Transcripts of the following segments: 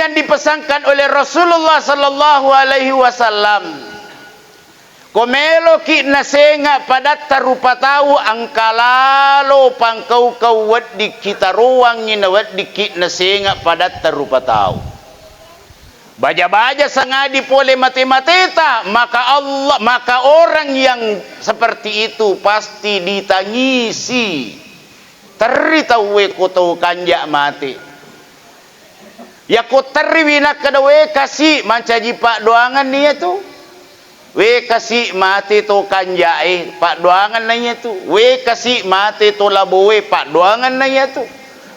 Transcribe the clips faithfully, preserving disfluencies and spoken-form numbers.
yang dipesankan oleh Rasulullah sallallahu alaihi wasallam. Ko meloki nasenga padatta rupa tau, engka lalo pangkau-kau weddikki tarowangngi naweddikki nasenga padatta rupa tau. Baja-baja sangadi pole mate-mateta, maka Allah, maka orang yang seperti itu pasti ditangisi. Terri tauwe ko tau kanja mate. Yakko terriwi nakkeda, "We kasi, mancaji paddoangan iyatu. We kasi mate to kanjae, paddoangan na iyatu. We kasi mate to laboe, paddoangan na iyatu.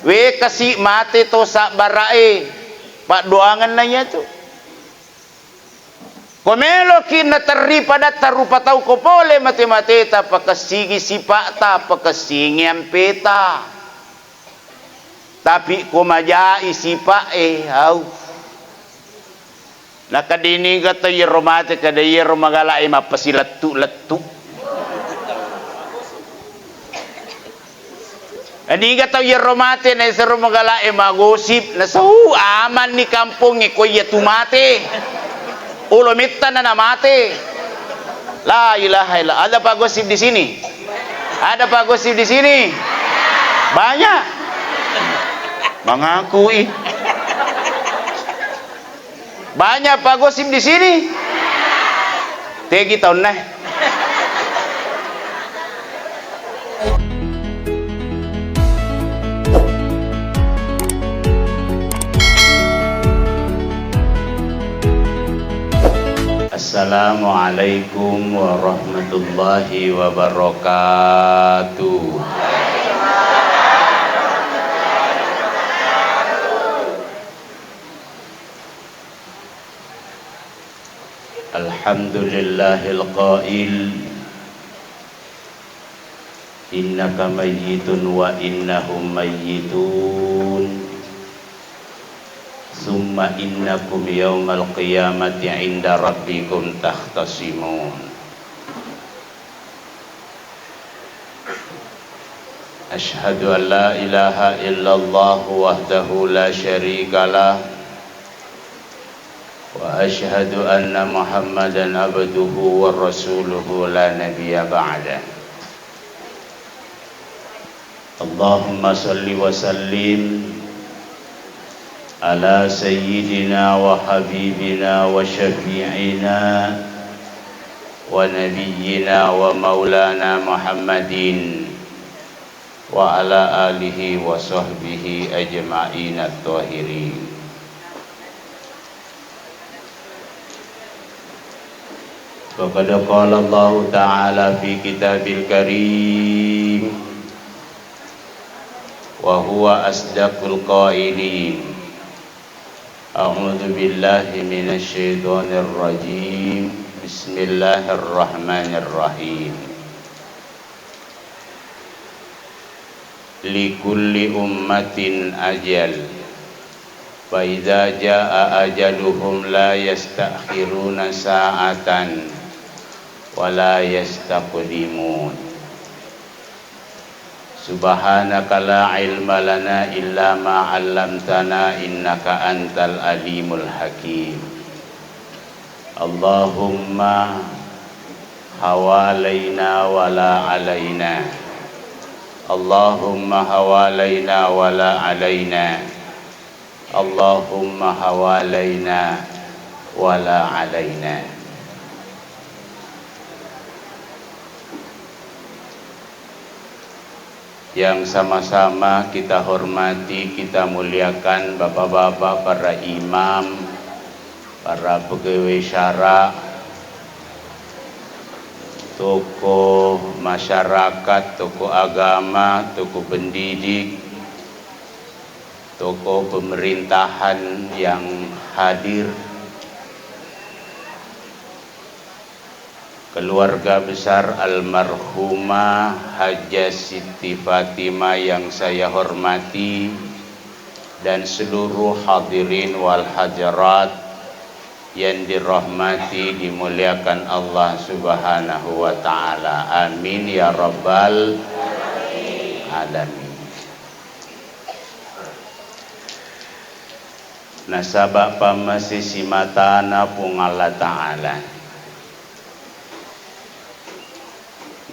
We kasi mate to sabbarae, paddoangan na iyatu." Ko meloki naterri padatta rupa tau ko pole mate-mateta, pakessingi sipa'ta, pakessingi ampeta. Tapi ko majai sipa'e, au. Nakadiniga tau iyaro mate, kada iyaro magala'e mappasilettu-lettu. Niga tau iyaro mate naisero magala'e magosip, nasau amanni kampongnge ko iyatu mate. Olo mettana namate. La ilaha illa. Ada pak gosip di sini? Ada pak gosip di sini? Banyak. Mengakui. Banyak pak gosip di sini. Tegi taunna. Assalamualaikum warahmatullahi wabarakatuh. Alhamdulillahil qail, "Innaka mayyitun wa innahum mayyitun. Tsumma innakum yaumal qiyamati 'inda rabbikum takhtasimun." Asyhadu an la ilaha illallah wahdahu la syarika lah, wa asyhadu anna Muhammadan abduhu wa rasuluhu la nabiyya ba'dah. Allahumma salli wa sallim ala sayyidina wa habibina wa syafi'ina wa nabiyyina wa maulana Muhammadin wa ala alihi wa sahbihi ajma'in at-tahirin. Faqad qala Allahu ta'ala fi kitabil karim, wa huwa asdaqul qailin. A'udzu billahi minasy syaithanir rajim. Bismillahirrahmanirrahim. Likulli ummatin ajal. Fa idza jaa ajaluhum la yasta'khiruna sa'atan wa la yastaqdimun. Subhanaka la ilma lana illa ma 'allamtana innaka antal alimul hakim. Allahumma hawalaina wa la alaina. Allahumma hawalaina wa la alaina. Allahumma hawalaina wa la alaina. Yang sama-sama kita hormati, kita muliakan, bapak-bapak, para imam, para pegawai syara, tokoh masyarakat, tokoh agama, tokoh pendidik, tokoh pemerintahan yang hadir, keluarga besar almarhumah Hajjah Siti Fatimah yang saya hormati, dan seluruh hadirin wal hadirat yang dirahmati, dimuliakan Allah Subhanahu wa Ta'ala. Amin ya Rabbal Alamin. Nasaba pammase simatana Puang Allah Ta'ala.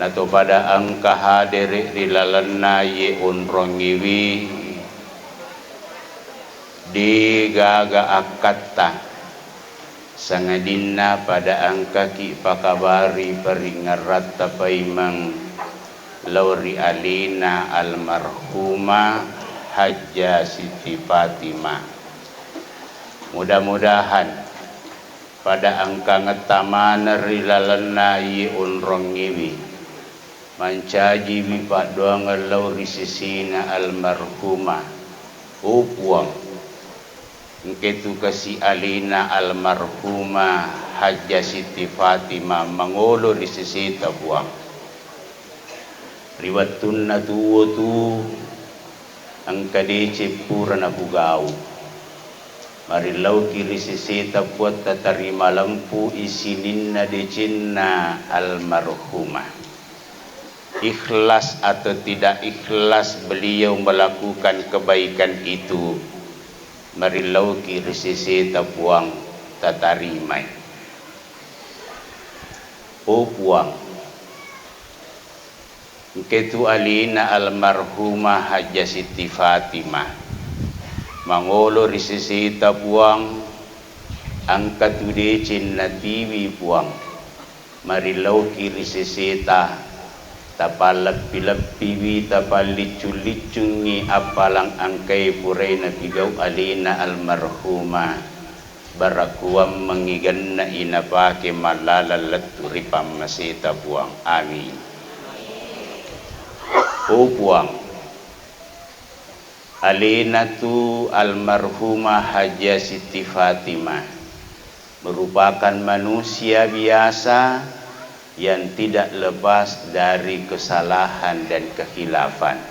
Nato pada engka hadere ri lalenna iye onrongiwi, degaga akkatta, sangadinna pada engkaki pakabari paringeratta paimeng lao ri alena almarhumah Hajjah Siti Fatimah. Mudah-mudahan pada engkangetta maneng ri lalenna iye onrongiwi, mancajiwi paddoangeng lao ri sesena almarhumah. O Puang, engketu kasi alena almarhumah Hajjah Siti Fatimah mangolo ri seseta Puang. Ri wettunna tuwo tu engka deceng pura napugau. Marilauki ri seseta Puang tatarima lempu i sininna decenna almarhumah. Ikhlas atau tidak ikhlas beliau melakukan kebaikan itu, marilauki ri seseta Puang tatarimai. O Puang, engketu alena almarhumah Hajjah Siti Fatimah mangolo ri seseta Puang, engkatu deceng natiwi Puang, marilauki ri seseta, tapalleppi-leppiwi, tapalliccung-liccungngi appalang engkae purai napigau alena almarhumah. Barakuammengngi genne'i napake mallalang lettu ri pammaseta Puang. Amin. O Puang, alena tu almarhumah Hajjah Siti Fatimah merupakan manusia biasa yang tidak lepas dari kesalahan dan kekhilafan.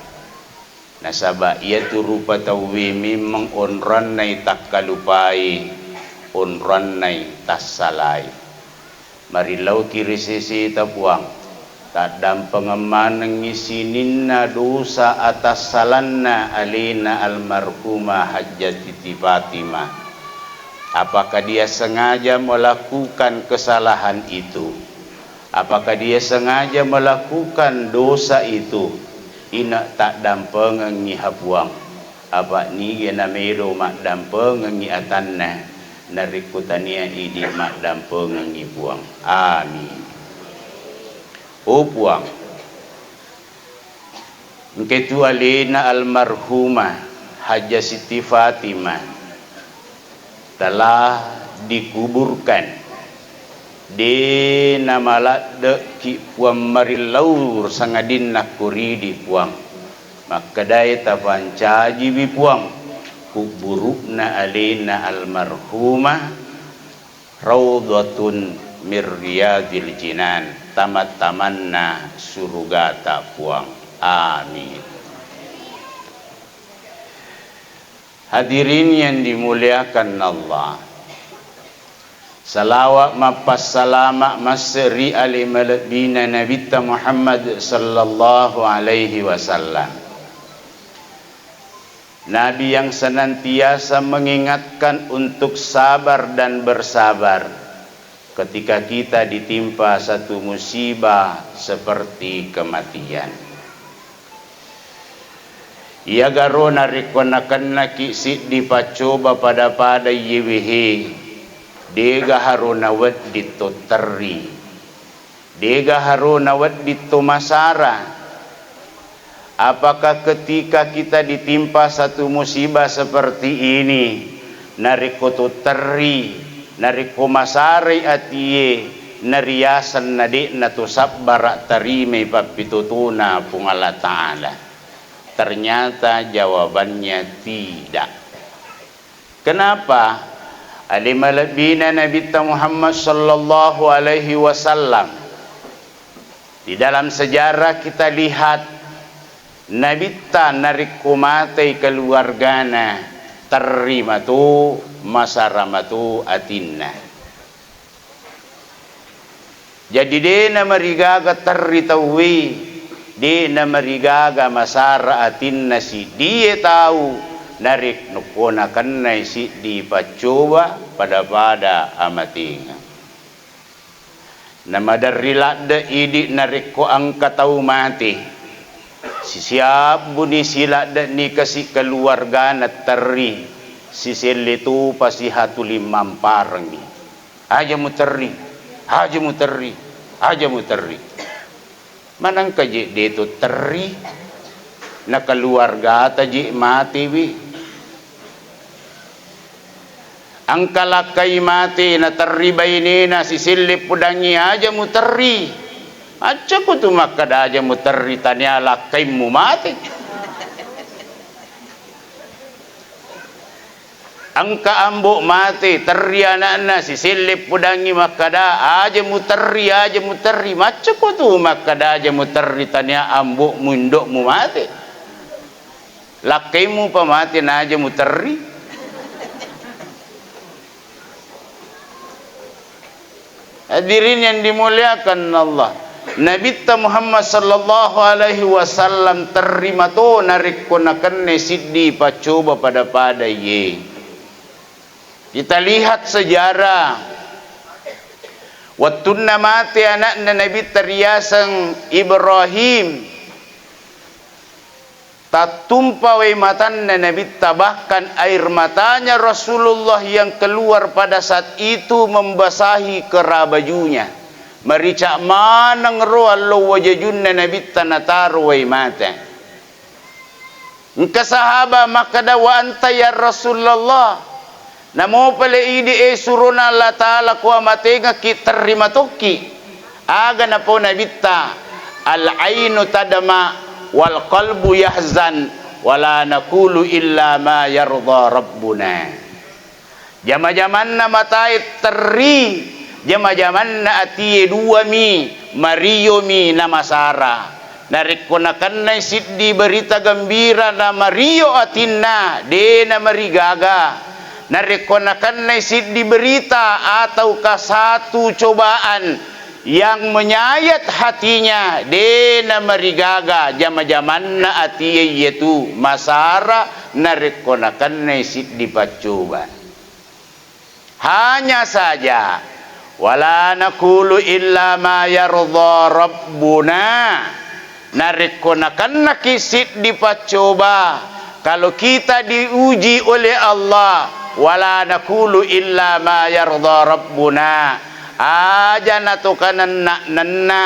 Nasaba iyatu rupa tauwe memeng onronnai takkalupai, onronnai tassalai. Marilauki ri seseta Puang, taddampengeng manengngi sininna dosa atassalanna alena almarhumah Hajjah Siti Fatimah. Apakah dia sengaja melakukan kesalahan itu? Apakah dia sengaja melakukan dosa itu? Ina taddampengengngi ha Puang. Apa niga namedo maddampengengngi atanna, narekko tania idi maddampengengngi Puang. Amin. O Puang, engketu alena almarhumah Hajjah Siti Fatimah telah dikuburkan. De namaladde'ki Puang marillau sangadinna kuridi Puang. Makkedae tapancajiwi Puang kubburu'na alena almarhumah raudhatun min riyadhil jinan, tama-tamanna surugata Puang. Amin. Hadirin yang dimuliakan Allah, salawat mappassalama masse ri ale malebbina Nabitta Muhammad sallallahu alaihi wasallam. Nabi yang senantiasa mengingatkan untuk sabar dan bersabar ketika kita ditimpa satu musibah seperti kematian. Iyagaro narekko nakennaki siddi paccoba pada-pada iyewehe, dega haro nawedding to terri. Dega haro nawedding to masara. Apakah ketika kita ditimpa satu musibah seperti ini, narekko to terri, narekko masarai atie, nariaseng na de'na to sabbara tarimai pappitutuna Puang Allah Ta'ala? Ternyata jawabannya tidak. Kenapa? Ale malebbina Nabitta Muhammad sallallahu alaihi wasallam. Di dalam sejarah kita lihat, Nabitta narekko matei keluargana, terri matu, masara matu atinna. Jadi, de namarigaga terri tauwe, de namarigaga masara atinna siddie tau, Narekko nakennai siddi paccoba, pada-pada amatengeng. Namaderri ladde' idi' narekko engka tau mate, sisiabbuni siladde'ni kasi' keluargana terri, siselle topa siha tuli mamparengngi. Aja muterri, aja muterri, aja muterri. Manengka je' de'to terri, na keluargata je' matewi. Engka lakkai mate, naterri bainena, siselle pudangngi, aja muterri. Maccaku tu makkeda aja muterri, tania lakkaimmu mate. Engka ambo' mate, terri ana'na, siselle pudangngi makkeda, aja muterri, aja muterri. Maccaku tu makkeda aja muterri, tania ambo'mu, indo'mu mate. Lakkaimmu pa mate, na aja muterri. Hadirin yang dimuliakan Allah, Nabitta Muhammad sallallahu alaihi wasallam terri mato narekko nakennai siddi paccoba pada-pada iye. Kita lihat sejarah, wettunna mate ana'na Nabitta riaseng Ibrahim, tattumpa wae matanna Nabitta, bahkan air matanya Rasulullah yang keluar pada saat itu membasahi kera bajunya. Marica' maneng ro allo wajajunna Nabitta nataro wae mata. Engka sahaba makkeda, "Wa anta ya Rasulullah?" Namo pale idi', e surona Allah Ta'ala, ko amatengekki terri matokki. Aga napau Nabitta, "Al ainu tadma wal qalbu yahzan, wala naqulu illa ma yarda rabbuna." Jama-jamanna matae terri, jama-jamanna atie duami, mariomi namasara. Narekko nakennai siddi berita gembira, namario atinna, de namarigaga. Narekko nakennai siddi berita ataukah satu cobaan yang menyayat hatinya, de namarigaga, jama-jamanna atie iyatu masara narekko nakennai siddi paccoba. Hanya saja, wala naqulu illa ma yarda rabbuna. Narekko nakennaki siddi paccoba, kalau kita diuji oleh Allah, wala naqulu illa ma yarda rabbuna. Aja natoka nenna-nenna,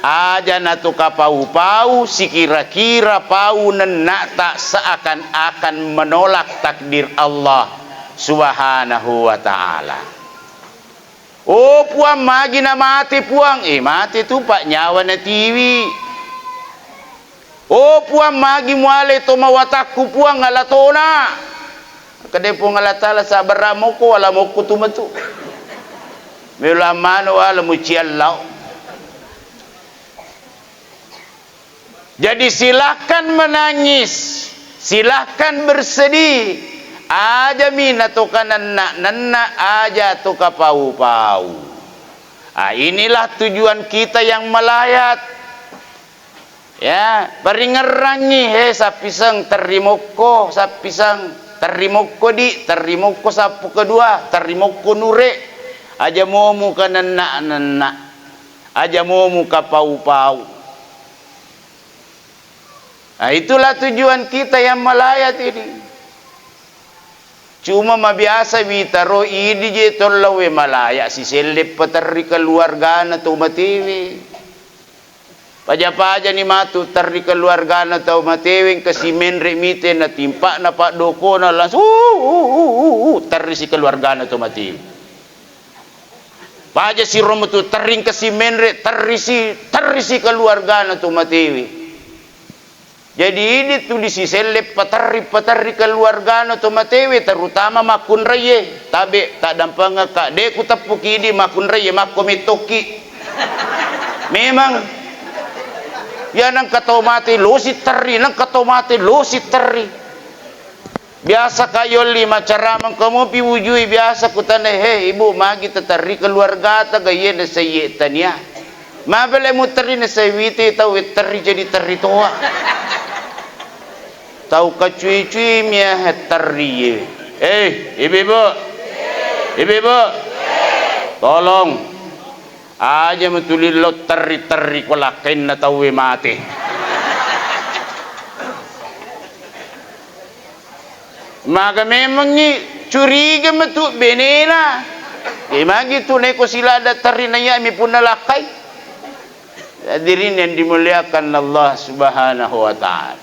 aja natoka pau-pau, sikira-kira pau nenna'ta seakan-akan menolak takdir Allah Subhanahu wa Ta'ala. Oh Puang, magi na mate Puang? Eh, mate tu, Pak, nyawa natiwi. Oh Puang, magi muale to mawatakku Puang, ala tona. Kede Puang Allah Ta'ala, sabarra moko, ala mokko tu metu. Melo mano ala muciallau. Jadi, silahkan menangis, silahkan bersedih, aja mi natoka nenna-nenna, aja toka pau-pau. Ah, inilah tujuan kita yang melayat. Ya, paringerrangi, he, sappiseng, terri mokko, sappiseng, terri mokko di, terri mokko sappu kedua, terri mokko nure, aja momu ka nenna-nenna, aja momu ka pau-pau. Nah, itulah tujuan kita yang melayat ini. Cuma mabiasa witaro idi je tollawe malaya siselle paterri keluargana to matewe. Paja-pajani matu terri keluargana to matewe, engka si menre mite natimpa'na paddokona langsung, uh, uh, uh, uh, uh, terri si keluargana to matewe. Paja si romo tu terri engka si menre, terri si, terri si keluargana to matewe. Jadi, idi tu disiselle paterri-paterri keluargana to matewe, terutama makkunraie. Tabe, taddampengekka, de kuteppuki idi makkunraie, makko mettokki. Memang, ya, nengka to mate losi terri, nengka to mate losi terri. Biasa ka yolli macaramang ko mopi wujui, biasa kutana, "He, Ibu, magi taterri keluargata ga iye na saiye tania?" Mabele muterri na saiwiti tau terri jadi terri toa. Tau kacui-cui mia terri. Eh, ibu-ibu. Ibu-ibu. Tolong. Aja matulillo terri-terri ko lakkainna tauwe mate. Maka memengngi curiga metu benena. Imagi tu neko silada terri naiya mi punna lakkai. Hadirin yang dimuliakan Allah Subhanahu wa Ta'ala.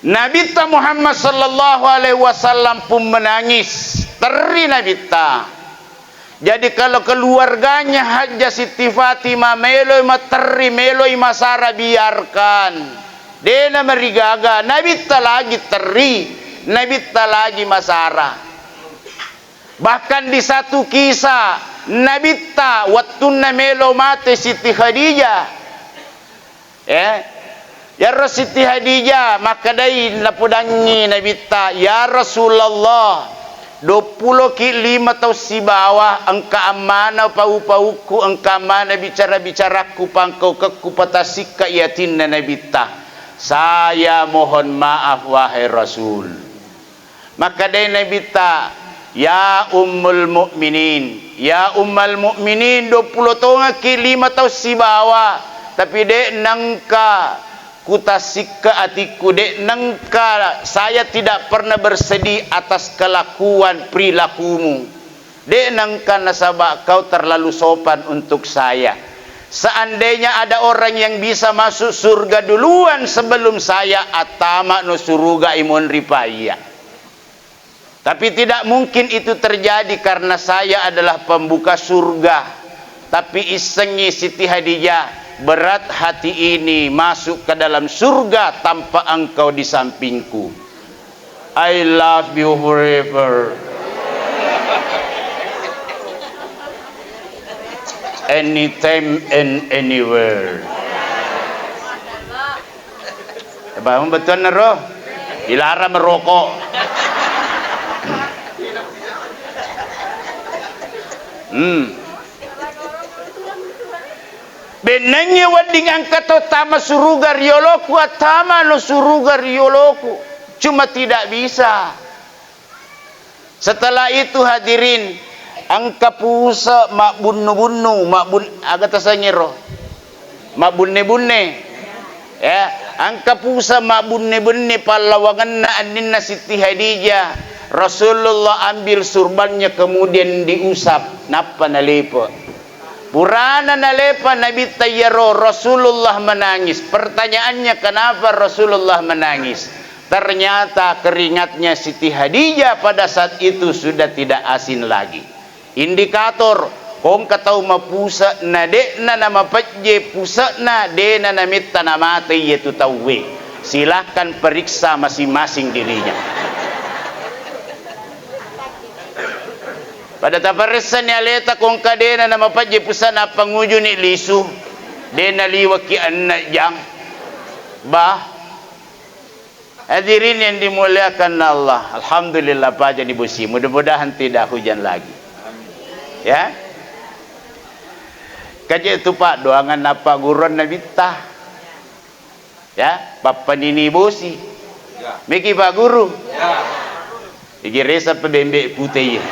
Nabitta Muhammad sallallahu alaihi wasallam pun menangis, terri Nabitta. Jadi, kalau keluarganya Hajjah Siti Fatimah meloi materri, meloi masara, biarkan. Dena marigaga, Nabitta lagi terri, Nabitta lagi masara. Bahkan di satu kisah, Nabitta wettunna melo mate Siti Khadijah, eh, iyaro Siti Khadijah makkedai, napodangngi Nabitta, "Ya Rasulullah, duappuloki lima taung sibawa, engka ammana pau-paukku, engka ammana bicara-bicarakku, pangkaukekku, patassikka i atinna Nabitta. Saya mohon maaf, wahai Rasul." Makkedai Nabitta, "Ya Ummul Mukminin, ya Ummal Mukminin, duappulo tongekki lima taung sibawa, tapi de' nengka kutassikka atikku, de' nengka, saya tidak pernah bersedih atas kelakuan perilakumu. De' nengka nasaba kau terlalu sopan untuk saya. Seandainya ada orang yang bisa masuk surga duluan sebelum saya, attama'no suruga imonri paiya." Tapi tidak mungkin itu terjadi karena saya adalah pembuka surga. Tapi issengi Siti Khadijah, berat hati ini masuk ke dalam surga tanpa engkau di sampingku. I love you forever. Anytime and anywhere. Apa bettuanna ro? Dilarang merokok. Hmm. Bennengngi wedding engka to tama suruga rioloku, attamano suruga rioloku. Cuma tidak bisa. Setelah itu, hadirin, engka puse mabbunnu-bunnu, mabbun-, aga tasengngero? Mabbunne-bunne. Ya, engka puse mabbunne-bunne pallawangenna anninna Siti Khadijah. Rasulullah ambil surbannya, kemudian diusap, nappa nalepe. Purana nalepe Nabitta iyaro, Rasulullah menangis. Pertanyaannya, kenapa Rasulullah menangis? Ternyata keringatnya Siti Khadijah pada saat itu sudah tidak asin lagi. Indikator, ko engka tau mapuse na de'na namapejje puse'na, de'na nametta namate iyetu tauwe. Silahkan periksa masing-masing dirinya. Pada taparessani aleta ko engka de'na namapejje puse'na, appangujuni lisu, de'na liwekki enne jang. Bah, Hadirin yang dimuliakan Allah, alhamdulillah pajani bosi, mudah-mudahan tidak hujan lagi. Ya. Kaje tu Pak, doangan apa guruan Nabitta. Ya, pappanini bosi. Miki Pak Guru. Iki resa pebembe pute iya.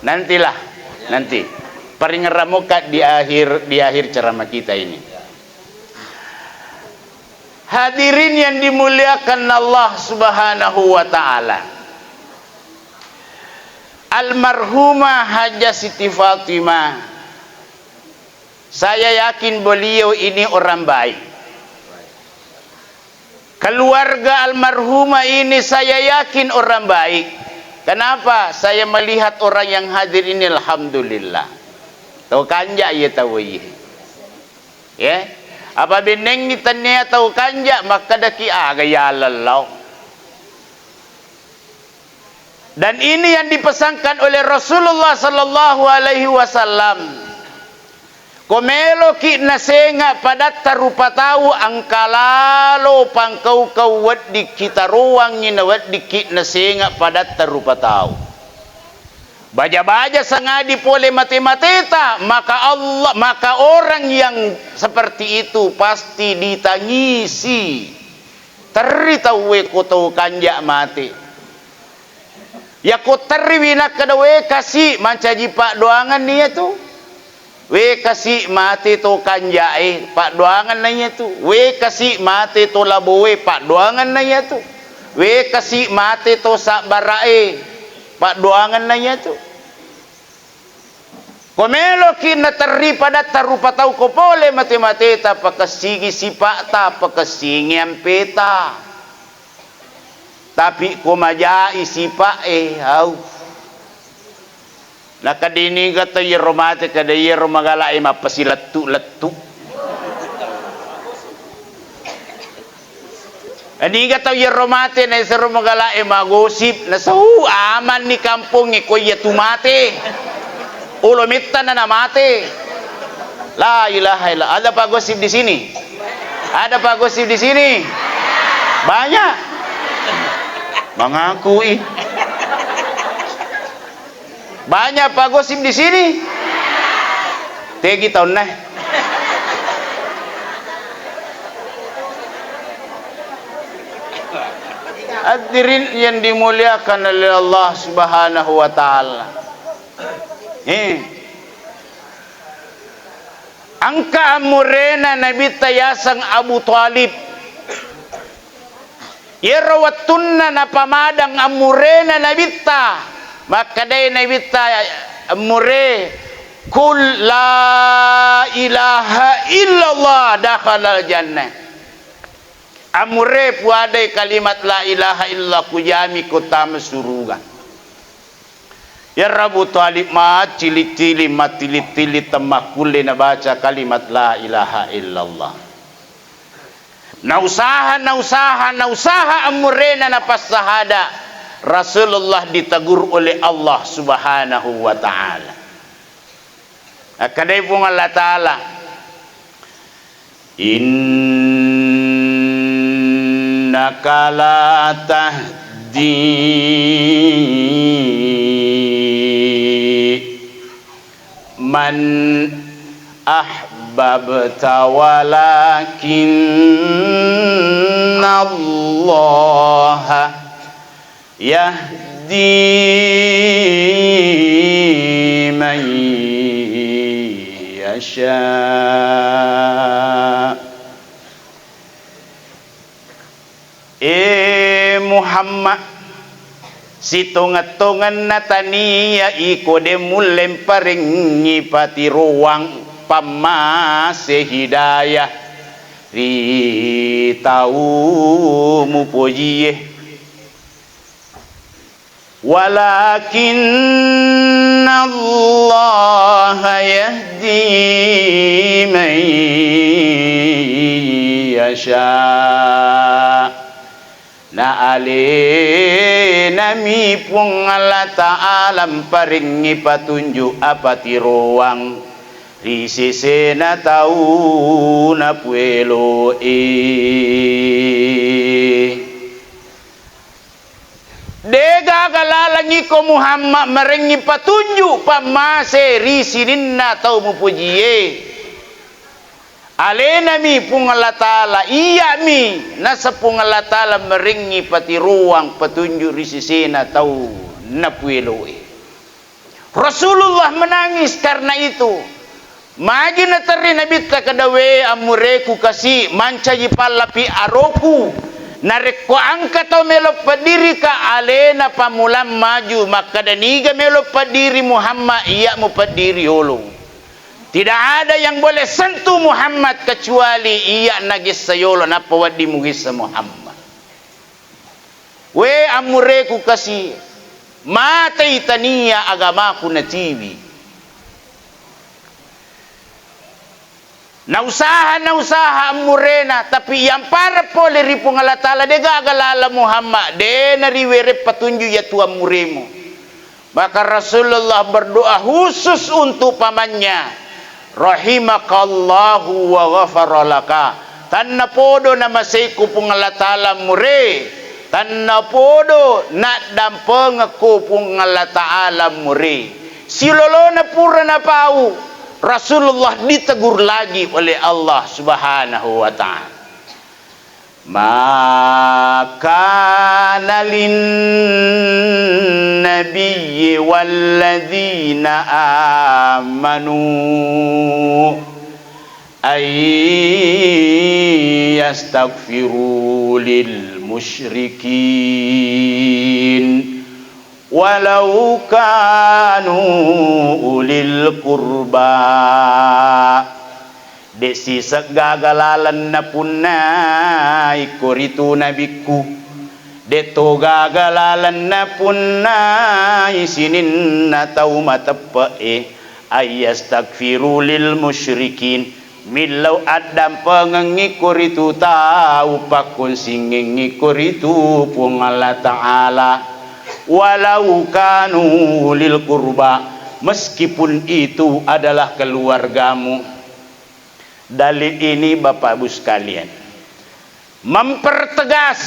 Nantilah, nanti. Paringerramoka di akhir, di akhir ceramah kita ini. Hadirin yang dimuliakan Allah Subhanahu wa Ta'ala. Almarhumah Hajjah Siti Fatimah, saya yakin beliau ini orang baik. Keluarga almarhumah ini saya yakin orang baik. Kenapa? Saya melihat orang yang hadir ini, alhamdulillah. Tau kanja iya tau iya. Ya. Apa bennengngi tennia tau kanja, makkedaki aga yaleng lao. Dan ini yang dipesankan oleh Rasulullah sallallahu alaihi wasallam. Ko meloki nasenga padatta rupa tau, engka lalo pangkau-kau weddikki tarowangngi na weddikki nasenga padatta rupa tau. Baja-baja sangadi pole mate-mateta, maka Allah, maka orang yang seperti itu pasti ditangisi. Terri tauwe ko tau kanja mate. Yako terriwi nakkeda, "We kasi, mancaji paddoangenna iyatu. We kasi mate to kanjae, paddoangenna iyatu. We kasi mate to laboe, paddoangenna iyatu. We kasi mate to sabbara'e, paddoangenna iyatu." Ko meloki naterri padatta rupa tau ko pole mate-mateta, pakessingi sipa'ta, pakessingi ampeta. Tapi ko majai sipa'e, au. Nakadiniga tau iyaro mate, kada iyaro magala'e mappasilettu-lettu. Niga tau iyaro mate naisero magala'e magosip, nasau amanni kampongnge ko iyatu mate. Olo mettana namate. La ilaha illallah. Ada pak gosip di sini? Ada pak gosip di sini? Banyak. Mengakui. Banyak pak gosip di sini? Tegi taunna. Hadirin yang dimuliakan oleh Allah Subhanahu wa Ta'ala. Eh. Engka ammurena Nabitta yaseng Abu Thalib. Iyaro wettunna napamadang ammurena Nabitta, makkedai Nabitta, "Ammure, qul la ilaha illallah dakhalal jannah." Ammure, puadai kalimat la ilaha illallah, kujami ko tama suruga. Iyaro Abu Thalib maccili-cili, mattili-tili, temmakkulle nabaca kalimat la ilaha illallah. Nausaha, nausaha, nausaha ammurena napassahada, Rasulullah ditegur oleh Allah Subhanahu wa Ta'ala. Akkadai Puang Allah Ta'ala, "Innaka la tahdi man ahbabta walakinnallaha yahdi man yasha." E Muhammad, sitongeng-tongenna tania iko de mulle mparengngi patiroang pammase hidayah ri tau mupojie. Walakinnallaha yahdi man yasha. Na alenami Puang Allah Ta'ala mparengngi patunju apatiroang ri sesena tau napueloe. Degaga laleng iko Muhammad marengngi patunju pammase ri sininna tau mupojie. Alenami Puang Allah Ta'ala, iyami naseng Puang Allah Ta'ala marengngi patiroang patunju ri sesena tau napueloe. Rasulullah menangis karena itu. Magi naterri Nabitta kada, "We ammureku kasi, mancaji pallapi aroku. Narekko engka tau melo peddirika, alena pammulang maju makkada, 'Niga melo peddiri Muhammad, iya mupeddiri yolo. Tidak ada yang boleh sentuh Muhammad kecuali iya nagessa yolo, nappa wedding mugessa Muhammad.'" We ammureku kasi, matei tania agamaku natiwi. Nausaha, nausaha ammurena, tapi iyampareng pole ri Puang Allah Ta'ala, degaga laleng Muhammad, de nariwereng patunju iyatu ammuremu. Maka Rasulullah berdoa khusus untuk pamannya, "Rahimakallahu wa ghafara laka." Tannapodo namaseiku Puang Allah Ta'ala mure, tannapodo naddampengekko Puang Allah Ta'ala mure. Silolona pura napau, Rasulullah ditegur lagi oleh Allah Subhanahu wa Ta'ala. ما كان للنبي والذين آمنوا أن يستغفروا للمشركين ولو كانوا أولي القربى. De' siseng gaga laleng napunnai ko ritu nabikku. De' to gaga laleng napunnai sininna tau mateppe'e, ayyastaghfiru lil musyrikin, millau addampengengngi ko ritu tau pakkonsingengngi ko ritu Puang Allah Ta'ala, walau kanu ulil qurba, meskipun itu adalah keluargamu. Dalil ini, Bapak Ibu sekalian, mempertegas,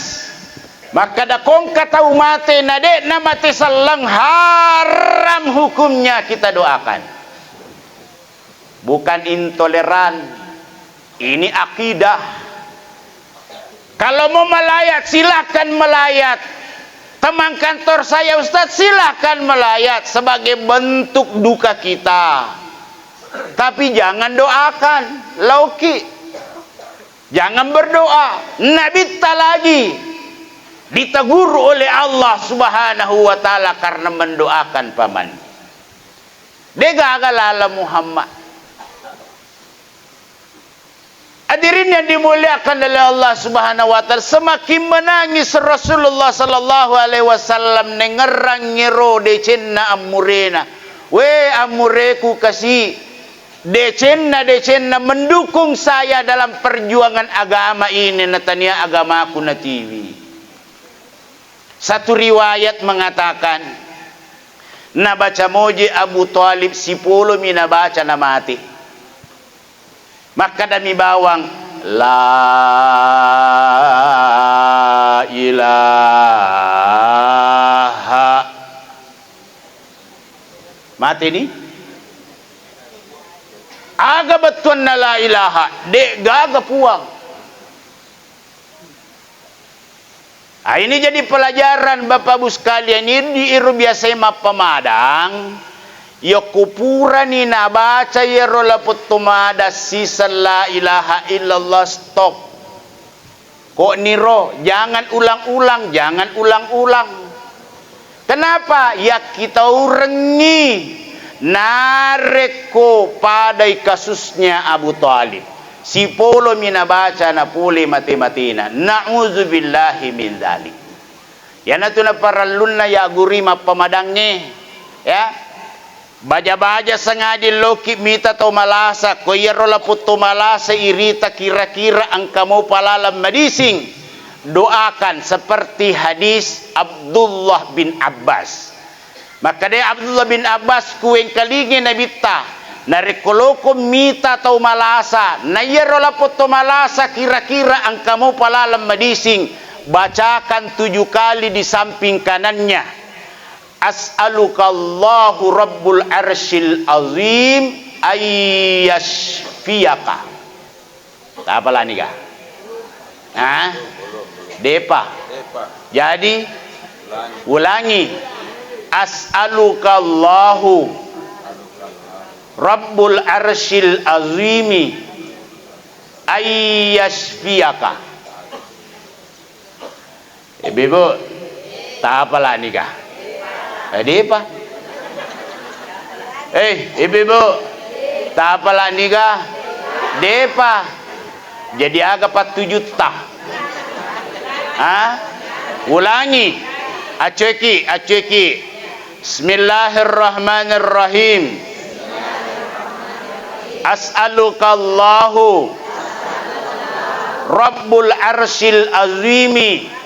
makkeda ko engka tau mate na de'na mate selleng, haram hukumnya kita doakan. Bukan intoleran, ini akidah. Kalau mau melayat, silakan melayat. Teman kantor saya, Ustaz, silakan melayat sebagai bentuk duka kita. Tapi jangan doakan, laoki. Jangan berdoa. Nabitta lagi ditegur oleh Allah Subhanahu wa Ta'ala karena mendoakan paman. De' gaga laleng Muhammad. Hadirin yang dimuliakan oleh Allah Subhanahu wa Ta'ala, semakin menangis Rasulullah sallallahu alaihi wasallam nengerang ero decenna ammurena. We ammureku kasi, decenna, decenna mendukung saya dalam perjuangan agama ini, natania agamaku natiwi. Satu riwayat mengatakan, nabaca moje Abu Thalib, sipolomi nabaca namate. Makkedami bawang, "La ilaha." Mateni? Aga bettuanna la ilaha? De' gaga puang. Ah, ini jadi pelajaran, Bapak Ibu sekalian, ini iro biasai mappamadang, yokko purani nabaca iyaro lapong tomada siseng la ilaha illallah, stop. Kok niro, jangan ulang-ulang, jangan ulang-ulang. Kenapa? Yakkitaurengngi narekko padai kasusnya Abu Thalib. Sipolomi nabaca napole mate-matena. Na'udzubillahi min dzalik. Iyanatu naparellunna yagguri mappamadangnge, ya. Baja-baja sengaja loki mita tau malasa, ko iyaro lapong to malasa irita kira-kira engka mopa laleng madising, doakan seperti hadis Abdullah bin Abbas. Makkeda Abdullah bin Abbas, kuwengkalingi Nabitta, narekko loko mita tau malasa, na iyaro lapong to malasa kira-kira engka mopa laleng madising, bacakan tujuh kali di samping kanannya. As'alukallahu rabbul arsyil azim ayyashfiyaka. Tapala niga? Ha? Depa. Jadi, ulangi. As'alukallahu rabbul arsyil azimi ayyashfiyaka. Ibu-ibu, tapala niga? Eh, depa. Eh, ibu-ibu, tapala niga? Depa. Jadi aga pattujutta? Ha? Ulangi. Accueki, accueki. Bismillahirrahmanirrahim. As'alukallahu rabbul arsyil azimi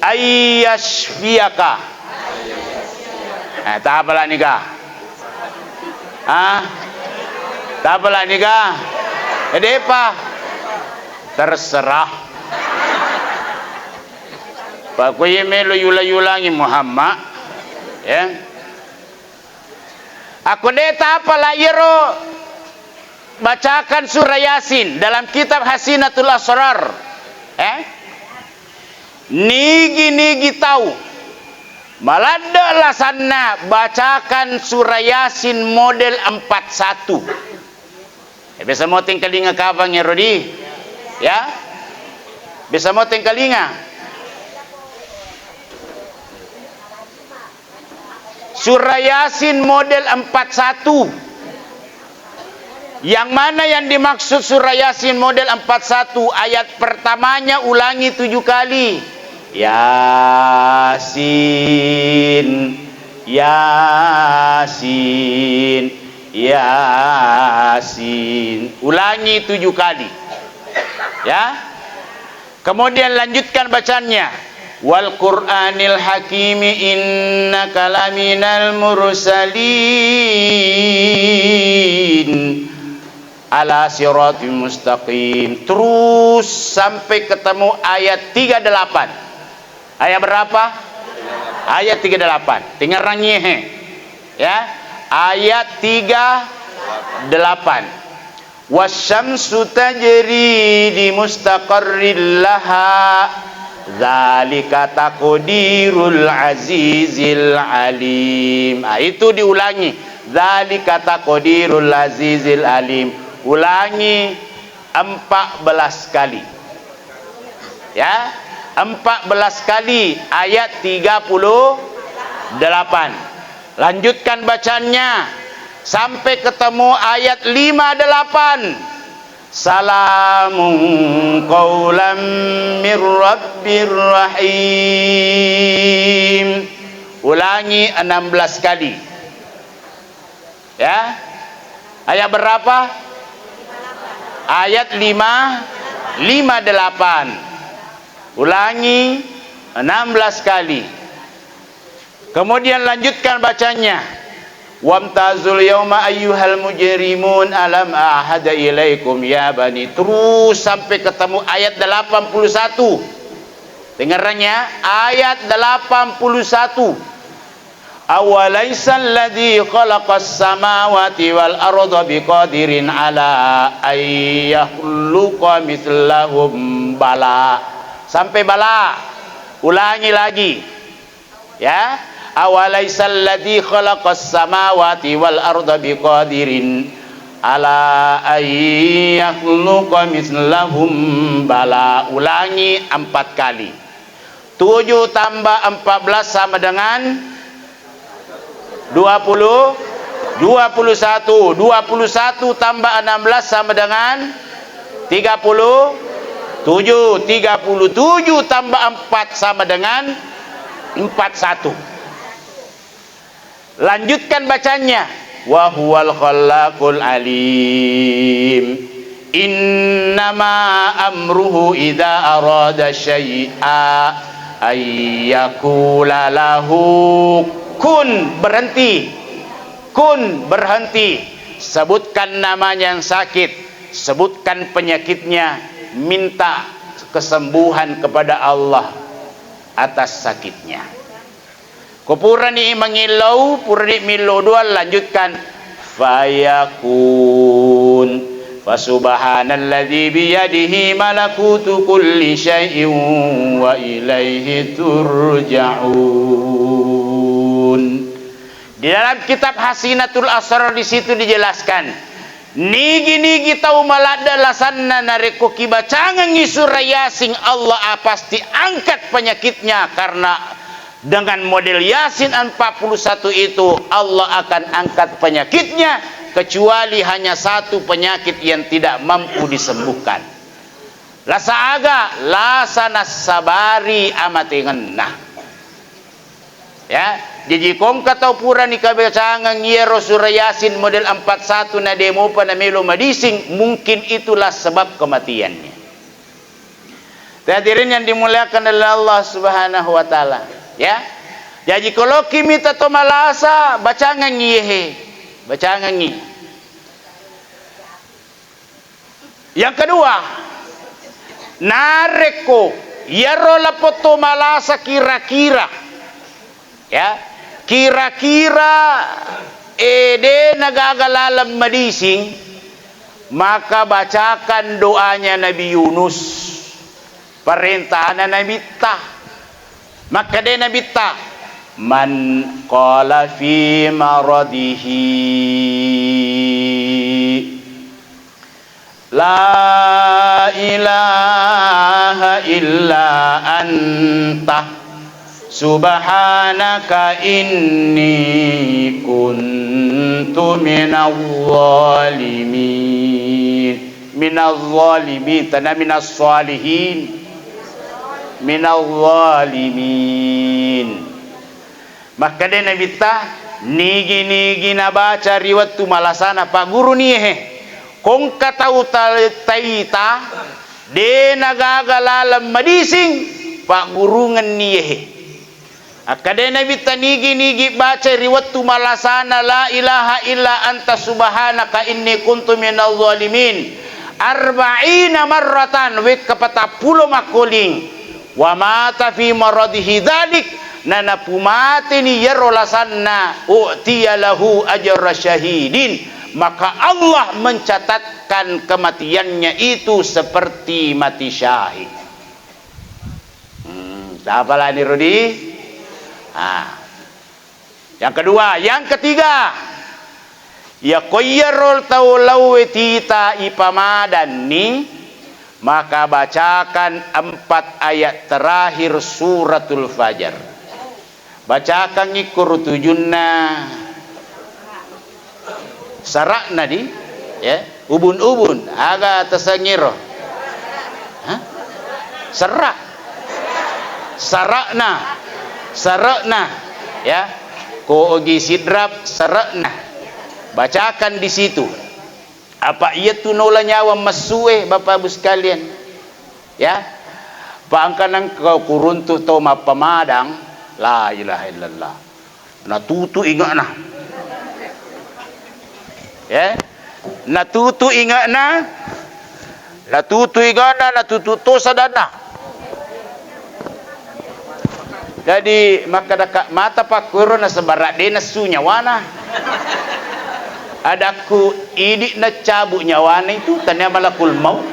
ayyashfiyaka. Eh, tapala niga? Ha? Tapala niga? Eh, depa. Terserah. Pakkuye melo yula-yulangi Muhammad, ya. Akko de tapala iyaro Bacakan surah Yasin dalam kitab Hasinatul Asrar. Eh? Nigi-nigi tau maladde lasanna, bacakan surah Yasin model empat satu. Eh, biasa mo tengkalinga kapang ero di? Ya? Biasa mo tengkalinga? Surah Yasin model empat satu. Yang mana yang dimaksud surah Yasin model empat satu? Ayat pertamanya ulangi tujuh kali. Yasin, Yasin, Yasin. Ulangi tujuh kali. Ya. Kemudian lanjutkan bacanya. Wal Qur'anil Hakimi innaka laminal mursalin ala siratim mustaqim. Terus sampai ketemu ayat tiga delapan. Ayat berapa? Ayat tiga delapan. Dengerangi he. Ya. Ayat tiga delapan. Wasyamsu tajri li mustaqarril laha, dzalika taqdirul azizil alim. Ah, itu diulangi. Dzalika taqdirul azizil alim. Ulangi empat belas kali. Ya, empat belas kali ayat tiga puluh delapan. Lanjutkan bacanya sampai ketemu ayat lima delapan. Salamun qaulam mir rabbir rahim. Ulangi enam belas kali. Ya. Ayat berapa? Ayat lima, lima delapan. Ulangi enam belas kali. Kemudian lanjutkan bacanya. Wamtazul yauma ayyuhal mujrimun alam ahada ilaikum ya bani. Terus sampai ketemu ayat delapan puluh satu. Dengerannya, ayat delapan puluh satu. Awalaisa alladzi khalaqas samawati wal arda biqadirin ala an yakhluqa mitslahum bala. Sampai bala. Ulangi lagi. Ya. Awalaisa alladzi khalaqas samawati wal arda biqadirin ala an yakhluqa mitslahum bala. Ulangi empat kali. Tujuh tambah empat belas sama dengan dua puluh, dua puluh satu. Dua puluh satu tambah enam belas sama dengan tiga puluh tujuh. Tiga puluh tujuh tambah empat sama dengan empat satu. Lanjutkan bacanya. Wa huwal khallaqul alim. Innama amruhu idza arada syai'a ayyakula lahu kun, berhenti. Kun, berhenti. Sebutkan namanya yang sakit, sebutkan penyakitnya, minta kesembuhan kepada Allah atas sakitnya. Ko purani mangillau, purani millau doang, lanjutkan. Fayakun. Fasubhanalladzi biyadihi malakutu kulli syai'in wa ilaihi turja'un. Di dalam kitab Hasinatul Asrar di situ dijelaskan, nigi-nigi tau maladde lasanna narekko kibacangengngi surah Yasin, Allah, ah, pasti angkat penyakitnya, karena dengan model Yasin empat puluh satu itu Allah akan angkat penyakitnya, kecuali hanya satu penyakit yang tidak mampu disembuhkan. Lasa aga? Lasa nassabari amatengenna. Ya, jaji ko engka tau purani kabacangeng iyaro surah Yasin model empat satu na de mopa namelo madising, mungkin itulah sebab kematiannya. Hadirin yang dimuliakan oleh Allah Subhanahu wa Ta'ala, ya. Jaji, ko loki mita to malasa, bacangengngi yehe, bacangengngi. Yang kedua, narekko iyaro lapotto malasa kira-kira, ya, kira-kira, eh, de nagaga laleng madising, Maka bacakan doanya Nabi Yunus, parentana Nabitta. Makkeda Nabitta, "Man qala fi maradihi, la ilaha illa anta, subhanaka inni kuntu minadh dhalimin." Minadh dhalimin, tana minas shalihin. Minadh dhalimin. Makkeda Nabitta, nigi-nigi nabaca ri wettu malasana, pagguruni ehe. Kongka tau ta-, taita, de nagaga laleng madising, paggurungenni ehe. Akkeda Nabitta, nigi-nigi bacai ri wettu malasana, "La ilaha illa anta subhanaka inni kuntu minadh dhalimin," arba'ina marratan, wekka patappulo makkoling, "wa mata fi maradihi dzalik," nanapumateni iyaro lasanna, "u'tiya lahu ajra syahidin," maka Allah mencatatkan kematiannya itu seperti mati syahid. Hmm, tapalani Rudi? Ah. Yang kedua, yang ketiga, ya koyaro tau lauwe tita ipamadanni, maka bacakan empat ayat terakhir Suratul Fajar. Bacakangngi kuru tujunna sara'na di, ya, ubun-ubun, aga tasengngiro? Hah? Sera'. Sara'na. Sara'na. Ya. Ko ogi sidrap, sara'na. Bacakan di situ. Apa iyatu nola nyawa messue, Bapak Ibu sekalian? Ya. Pangkanang kau kuruntu tau mappamadang, la ilaha illallah. Natutu inge'na. Ya. Natutu inge'na. Natutu inge'na, natutu to sadanna. Jadi, makkadaka mata pakkuero nasaba de nessu nyawana. Adakku idi nacabu nyawana itu tania malakul maut.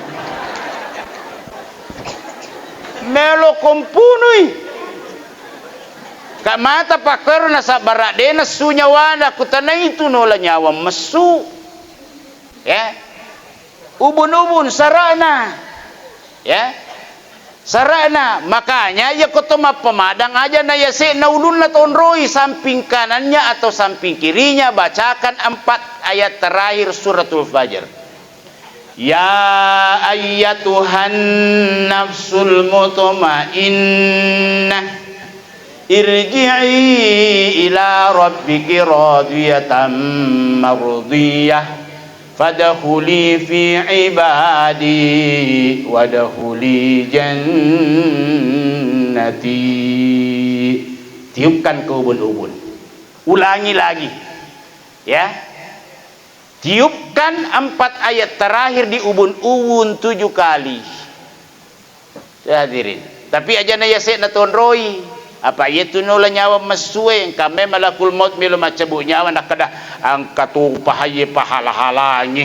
Melo kompunui. Ka mata pakkuero nasaba de nessu nyawana, kutanaitu nola nyawa messu. Ya. Ubun-ubun sarana. Ya. Sarana. Makanya, iya koto mappamadang aja na yase'na ulunna tonroi samping kanannya atau samping kirinya, bacakan empat ayat terakhir Suratul Fajar. Ya ayyatuhan nafsul mutmainnah, irji'i ila rabbiki radiyatan mardiyah, fadkhuli fi ibadi, wadkhuli jannati. Tiupkan ke ubun-ubun. Ulangi lagi. Ya. Tiupkan empat ayat terakhir di ubun-ubun tujuh kali. Ya, hadirin. Tapi aja na yase'na tonroi. Apa iya tu nola nyawa messue, engka me malakul maut melo maccabu nyawa, nakkeda, "Engka tu pahaye pahala-halangi."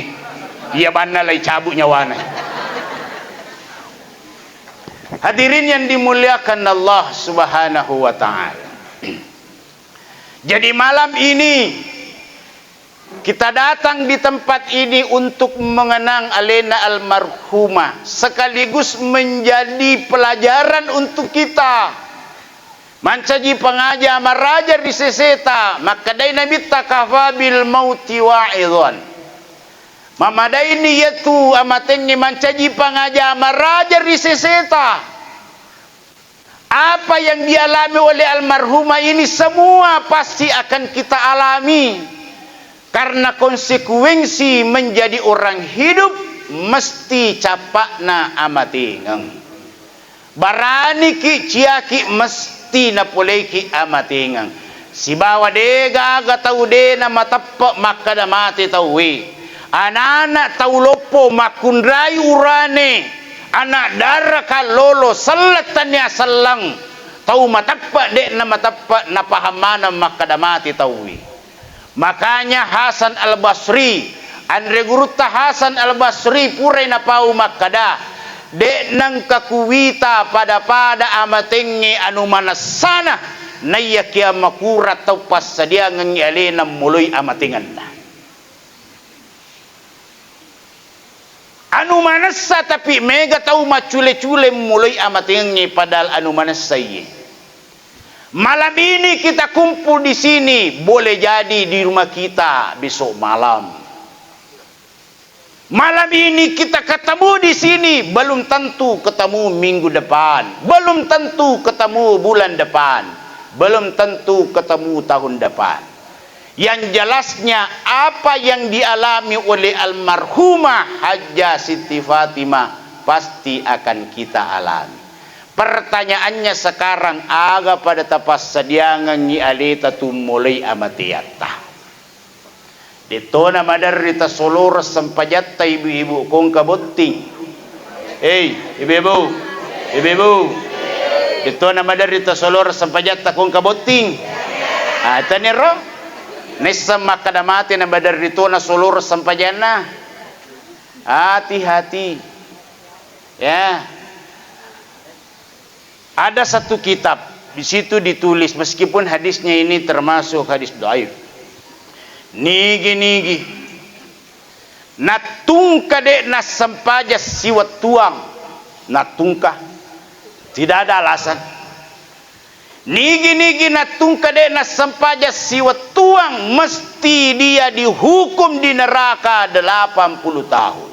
Iya banna lai cabu nyawana. Hadirin yang dimuliakan Allah Subhanahu wa Ta'ala. Jadi, malam ini kita datang di tempat ini untuk mengenang alena almarhumah, sekaligus menjadi pelajaran untuk kita. Mancaji pangaja maraja ri seseta, makkedai Nabitta, "Kafa bil mauti wa'idhan." Mamadaini iyatu amatengnge mancaji pangaja maraja ri seseta. Apa yang dialami oleh almarhumah ini semua pasti akan kita alami. Karena konsekuensi menjadi orang hidup, mesti capa'na amatengeng. Baraniki ciaki, mesti napoleiki amatengeng. Sibawa de gaga tau de namateppe makkeda mate tauwe. Anana tau loppo makkunrai urane, ana dara kallolo, selleng tania selleng, tau mateppe de'na mateppe, napahang maneng makkeda mate tauwe. Makanya Hasan Al-Basri, Anre gurutta Hasan Al-Basri purai napau makkada, "De' nengka kuwita pada-pada amatengnge anu manessana, naiyakiya makura tau passadiangengngi alena moloi amatengenna." Anu manessa, tapi mega tau maccule-cule moloi amatengengnge, padahal anu manessa iye. Malam ini kita kumpul di sini, boleh jadi di rumah kita besok malam. Malam ini kita ketemu di sini, belum tentu ketemu minggu depan, belum tentu ketemu bulan depan, belum tentu ketemu tahun depan. Yang jelasnya, apa yang dialami oleh almarhumah Hajjah Siti Fatimah pasti akan kita alami. Pertanyaannya sekarang, aga pada tapassadiangengngi aleta tummoloi amateatta? De'tona maderri tasoloreng sempajatta ibu-ibu kongka botting. Hei, ibu-ibu, ibu-ibu. De'tona maderri tasoloreng sempajatta kongka botting. Ah, taniro. Nessa makkada mate na maderri tona soloreng sempajanna. Hati-hati. Ya. Ada satu kitab, di situ ditulis, meskipun hadisnya ini termasuk hadis dhaif. Nigi-nigi nattungka de' nassempajang siwettuang, nattungka. Tidak ada alasan. Nigi-nigi nattungka de' nassempajang siwettuang, mesti dia dihukum di neraka delapan puluh tahun.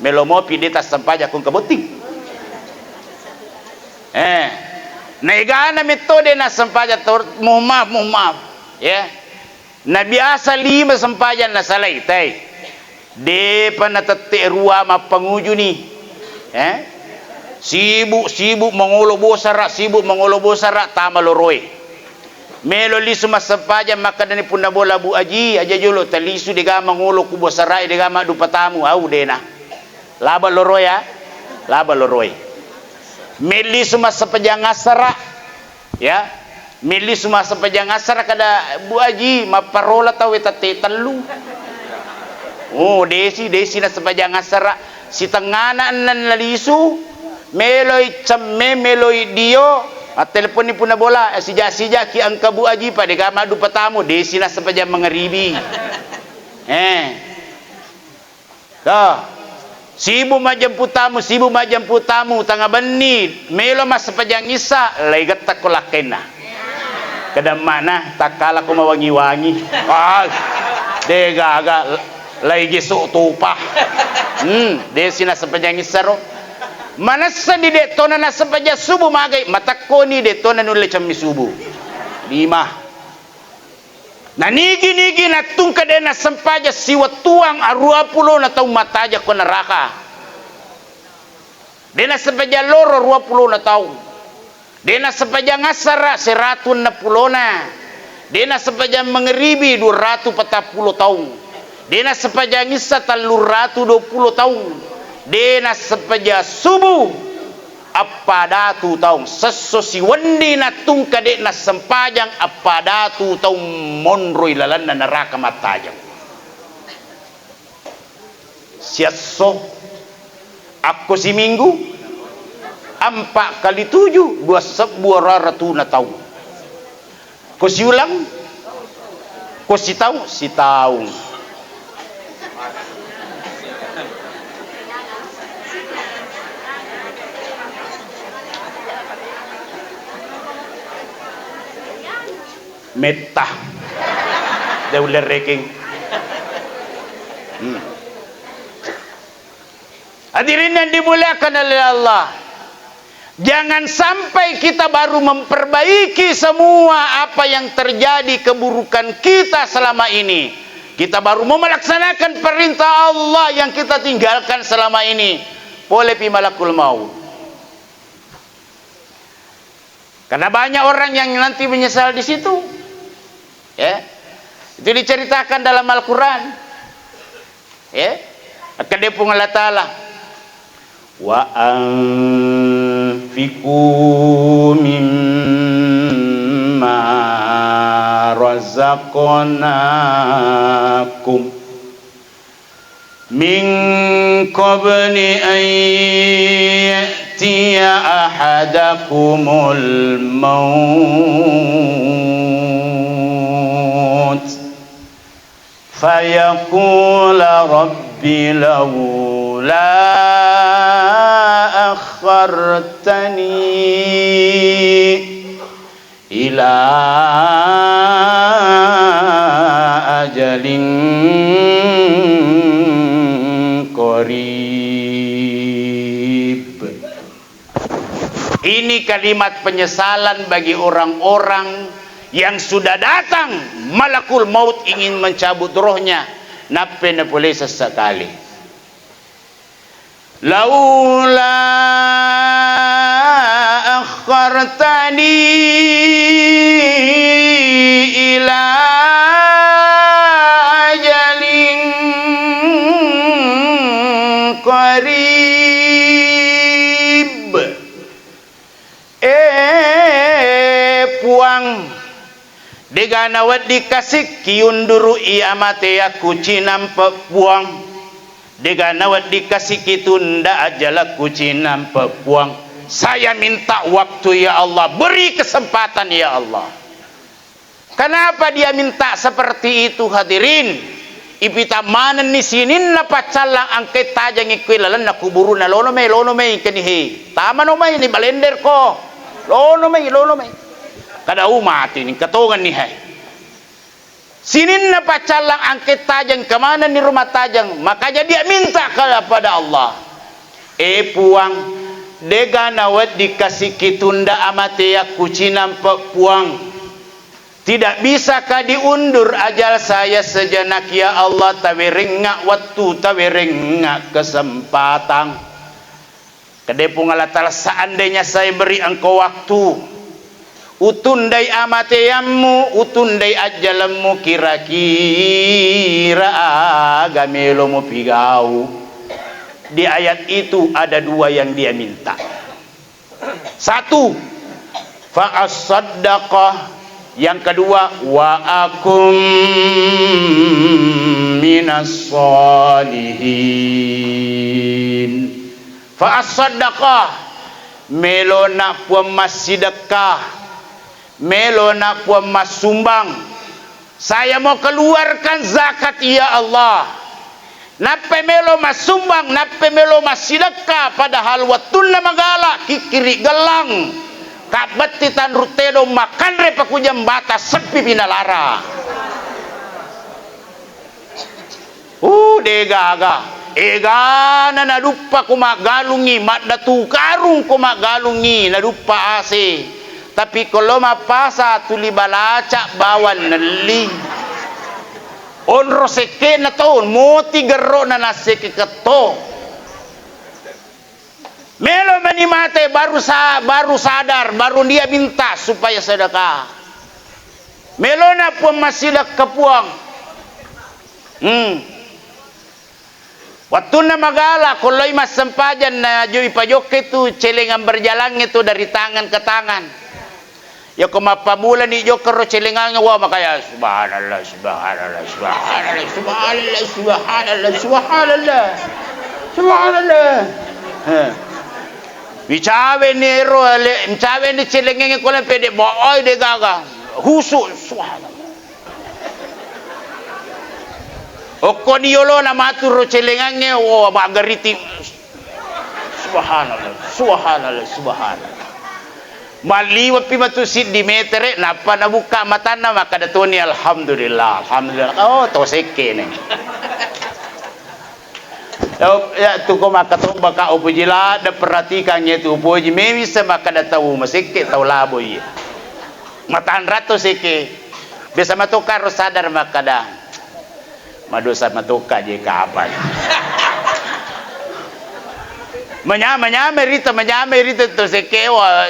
Melo mopi de' tassempajang kongka botting. Eh, naegana metto de' nassempajang tor-, mohon maaf, mohon maaf. Ya. Na biasa lima sempajang nasalai, tai. De'pa natette rua mappangujuni. Eh? Sibuk, sibuk mangolo bosara, sibuk mangolo bosara, tama loroe. Melo lisu massempajang, makkedani punna bola Bu Aji, aja jolo talisu, de'ga mangolo ku bosarae, de'ga maddupa tamu, au de'na. Laba loroe, ya. Laba loroe. Mellisu massempajang assara, ya. Mellisu massempajang assara, kada Bu Aji, mapparola tau tette tellu. Oh, desi, desi nassempajang assara. Sitengngana enneng nalisu, meloi cemme, meloi dio, matteleponni punna bola, sija-sijaki engka Bu Aji, pa de'ga maddupa tamu, desi nassempajang mangaribi. Eh. Toh. Sibuk majjemput tamu, sibuk majjemput tamu, tengnga benni, melo massempajang issa, laigettakko lakkainna. Kada mana, takkalako mawangi-wangi. Ah, de'gaga, laigeso topa. Hmm, de'si nassempajang issaro. Manessani de'tona nassempajang subuh magai, matekkoni de'tona nulle cemmi subuh. Lima. Na nigi-nigi nattungka de' nassempajang siwettuang aruwa pulona taung mattajang ko neraka. De' nassempajang loro aruwa pulona taung. De' nassempajang assara seratu enneng pulona. De' nassempajang mangeribi dua ratu patappulo taung. De' nassempajang issa tellu ratu dua pulo taung. De' nassempajang subuh Appadatu taung, sesso siwenni nattungka de' nassempajang, appadatu taung monroi lalenna neraka mattajeng. Siesso, akko siminggu, empat kali tujuh, dua sebbu aruwa ratuna taung. Ko siuleng? Ko sitaung? Sitaung. Metta. De' ulle rekeng. Hmm. Hadirin yang dimuliakan oleh Allah, jangan sampai kita baru memperbaiki semua apa yang terjadi keburukan kita selama ini. Kita baru mau melaksanakan perintah Allah yang kita tinggalkan selama ini. Polepi malakul maut. Karena banyak orang yang nanti menyesal di situ. Ya. Itu diceritakan dalam Al-Quran. Ya. Akkeda Puang Allah Ta'ala, "Wa anfiqu mimma razaqnakum." من قبل أن يأتي أحدكم الموت فيقول رب لولا أخرتني إلى أجل قريب. Ini kalimat penyesalan bagi orang-orang yang sudah datang malakul maut ingin mencabut rohnya, nappa napole sesekali. لولا أخرتني إلى أجل قريب. Eh, Puang, dega nawedding kasikki unduru'i amateakku cinampe, Puang. Dega nawedding kasikki tunda ajalakku cinampe, Puang. Saya minta waktu, ya Allah. Beri kesempatan, ya Allah. Kenapa dia minta seperti itu, hadirin? Ipita manenni sininna paccallang angke tajengngi kue lalenna kuburuna, lono mai, lono mai, keni he. Tamano mai ni balender ko. Lono mai, lono mai. Kada umati ni katongan ni hai. Sininna paccallang angke tajeng kemanenni rumah tajeng, maka jadi minta kepada Allah. Eh Puang, dega nawedding kasikki tunda amateakku cinampe, Puang. Tidak bisakah diundur ajal saya sejenak, ya Allah, tawerengnga waktu, tawerengnga kesempatan. Kedai Puang Allah Ta'ala, seandainya saya beri engkau waktu, utundai amateammu, utundai ajjalemmu, kira-kira aga melo mupigau. Di ayat itu ada dua yang dia minta. Satu, fa assaddaqa. Yang kedua, wa akum minas salihin. Fa assaddaqa, melona Puang massidekka, melona Puang massumbang. Saya mau keluarkan zakat, ya Allah. Nappai melo massumbang, nappai melo massidekka, padahal wettunna magala, kikkiri gellang, kabbetti tanru tedong, makanre pakujang bata, seppi pinalara. Uh, de gaga. Egana naduppa ko maggalungngi, maddatu karung ko maggalungngi, naduppa ase. Tapi ko lo mappasa tuli balaca bawang nelli. Onro sekke'na to, moti gerro'na nassekke ketto. Melo mani mate baru sa-, baru sadar, baru dia minta supaya sedekah. Melona Puang massidekka Puang. Hmm. Wettunna magala, ko loi massempajang, na jo-, ipajokke tu celengang berjalangnge tu dari tangan ke tangan. Yako mappamulani jokka ro celengangnge, wa makaya, "Subhanallah, subhanallah, subhanallah, subhanallah, subhanallah, subhanallah, subhanallah." He. Micaweni ero ale, micaweni celengengnge ko lempe de booi de gaga. Husu, subhanallah. Okkoni yolona matu ro celengangnge, wo, maggariti. Subhanallah, subhanallah, subhanallah. Malliweppi matu siddi metere, nappa nabukka matanna, makkada toni, "Alhamdulillah, alhamdulillah." Oh, to sekkene. Ya, ya, tu ko makkatobba ka upoji ladde, perhatikan ya tu upoji, mewisse makkada tau masekke, tau labo iya. Matanra to sekke. Biasa matokka ro sadar makkada. Madosa matokka je kapang. Manyama-nyama rita, manyama rita to sekewa.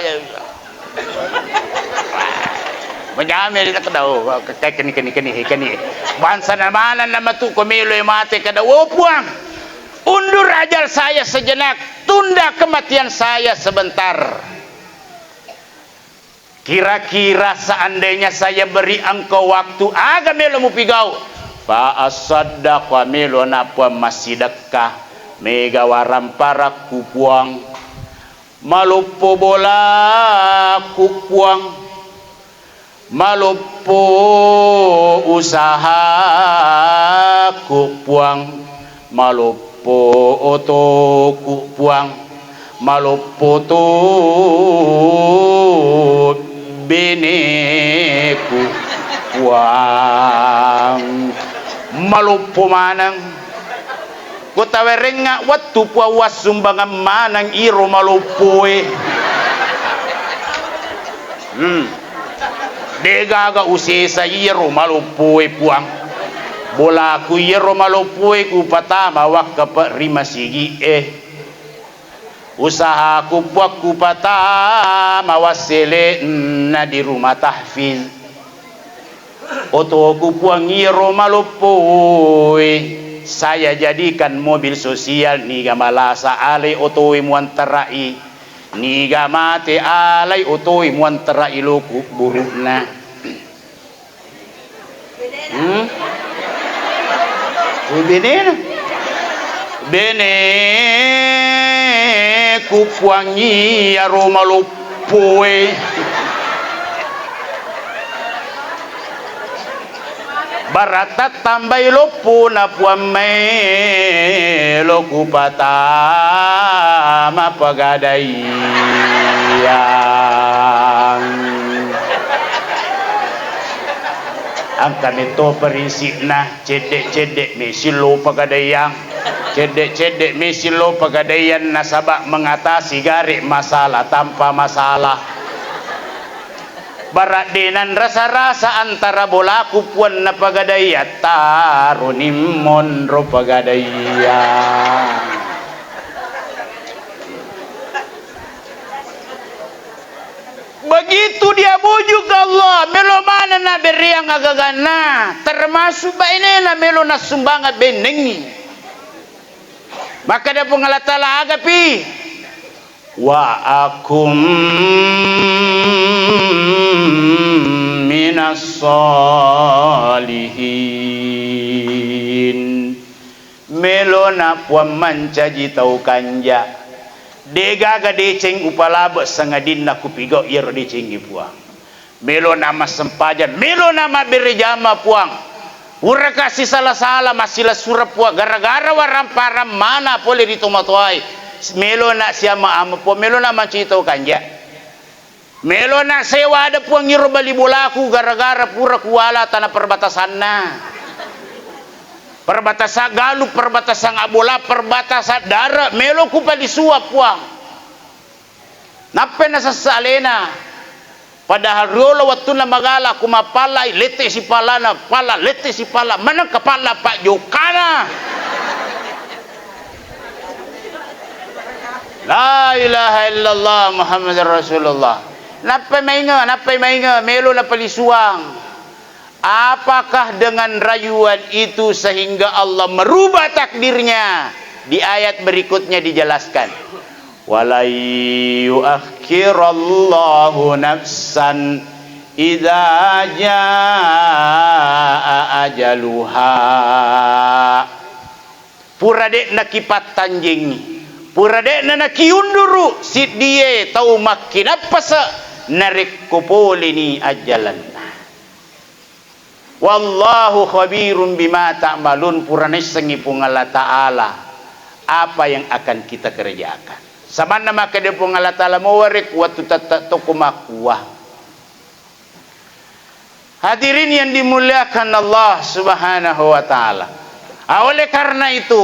Manyama rita kedau, keni, keni, keni, keni. Bangsa na mana na matu ko melo mate kedau, "Oh Puang, undur ajal saya sejenak, tunda kematian saya sebentar." Kira-kira seandainya saya beri engkau waktu, aga melo mupigau? Fa asaddaqa, melona Puang massidekka, mega waramparakku Puang, maloppo bolaku Puang, maloppo usahaku Puang, maloppo otoku Puang, maloppo to beneku Puang, maloppo maneng. Ko tawerengnga wettu Puang wassumbangang maneng iro maloppoe. Hmm. Degaga usesa iyaro maloppoe Puang. Bolaku iyaro maloppoe kupatama wakkape ri masigi'e. Usahaku Puang kupatama wassele'na di rumah tahfiz. Otoku Puang iyaro maloppoe saya jadikan mobil sosial, niga malasa alai otoe muantarai, niga mate alai otoe muantarai lo kubburu'na. Hmm? Benena. Beneku Puang iyaro maloppoe. Baratta tambai loppona Puang maelo kupatama pegadaian. Engka metto perinsikna, cedde-cedde messi lo pegadaian. Cedde-cedde messi lo pegadaian nasaba mengatasi gare masalah tanpa masalah. Bara de nanrasa-rasa antara bolaku Puang na pegadaian, taroni monro pegadaian. Begitu dia bujuk Allah, melo maneng nabereang agaganna, termasuk bainena melo nassumbangeng bennengngi. Makkeda Puang Allah Taala, agapi, wa akun minas sholihin. Melona Puang mancaji tau kanja. Degaga deceng upalabe sangadinna kupigau iyaro decengnge Puang. Melona massempajang, melona mabbere jama Puang. Puraka sisala-sala massilassura Puang, gara-gara waramparang mana pole ri tomatoae. Melona siama ama Puang, melona mancaji tau kanja. Melona sewa ada Puang iro bali bolaku gara-gara pura kuwala tana perbatasanna. Perbatasan Galuh, perbatasan Abola, perbatasan dare, melo kupalisua Puang. Nappai nasessa alena. Padahal riolo wettunna magala ku mappallai, lette sipallana, palla, lette sipalla, manengka palla pajjokkana. La ilaha illallah Muhammadar Rasulullah. Nappai mainge, nappai mainge, melo napalisuang. Apakah dengan rayuan itu sehingga Allah merubah takdirnya? Di ayat berikutnya dijelaskan, "Walan yuakhirallahu nafsan idza jaa ajaluha." Pura de'na kipattanjengi, pura de'na nakiunduru siddie tau makkinappase narekko poleni ajjalenna. Wallahu khabirum bima ta'malun, pura naissengngi Puang Allah Ta'ala apa yang akan kita kerjakan. Samanna makkeda Puang Allah Ta'ala, mawarekku wettu tette tokko makkua. Hadirin yang dimuliakan Allah Subhanahu wa Ta'ala. Ah, oleh karena itu,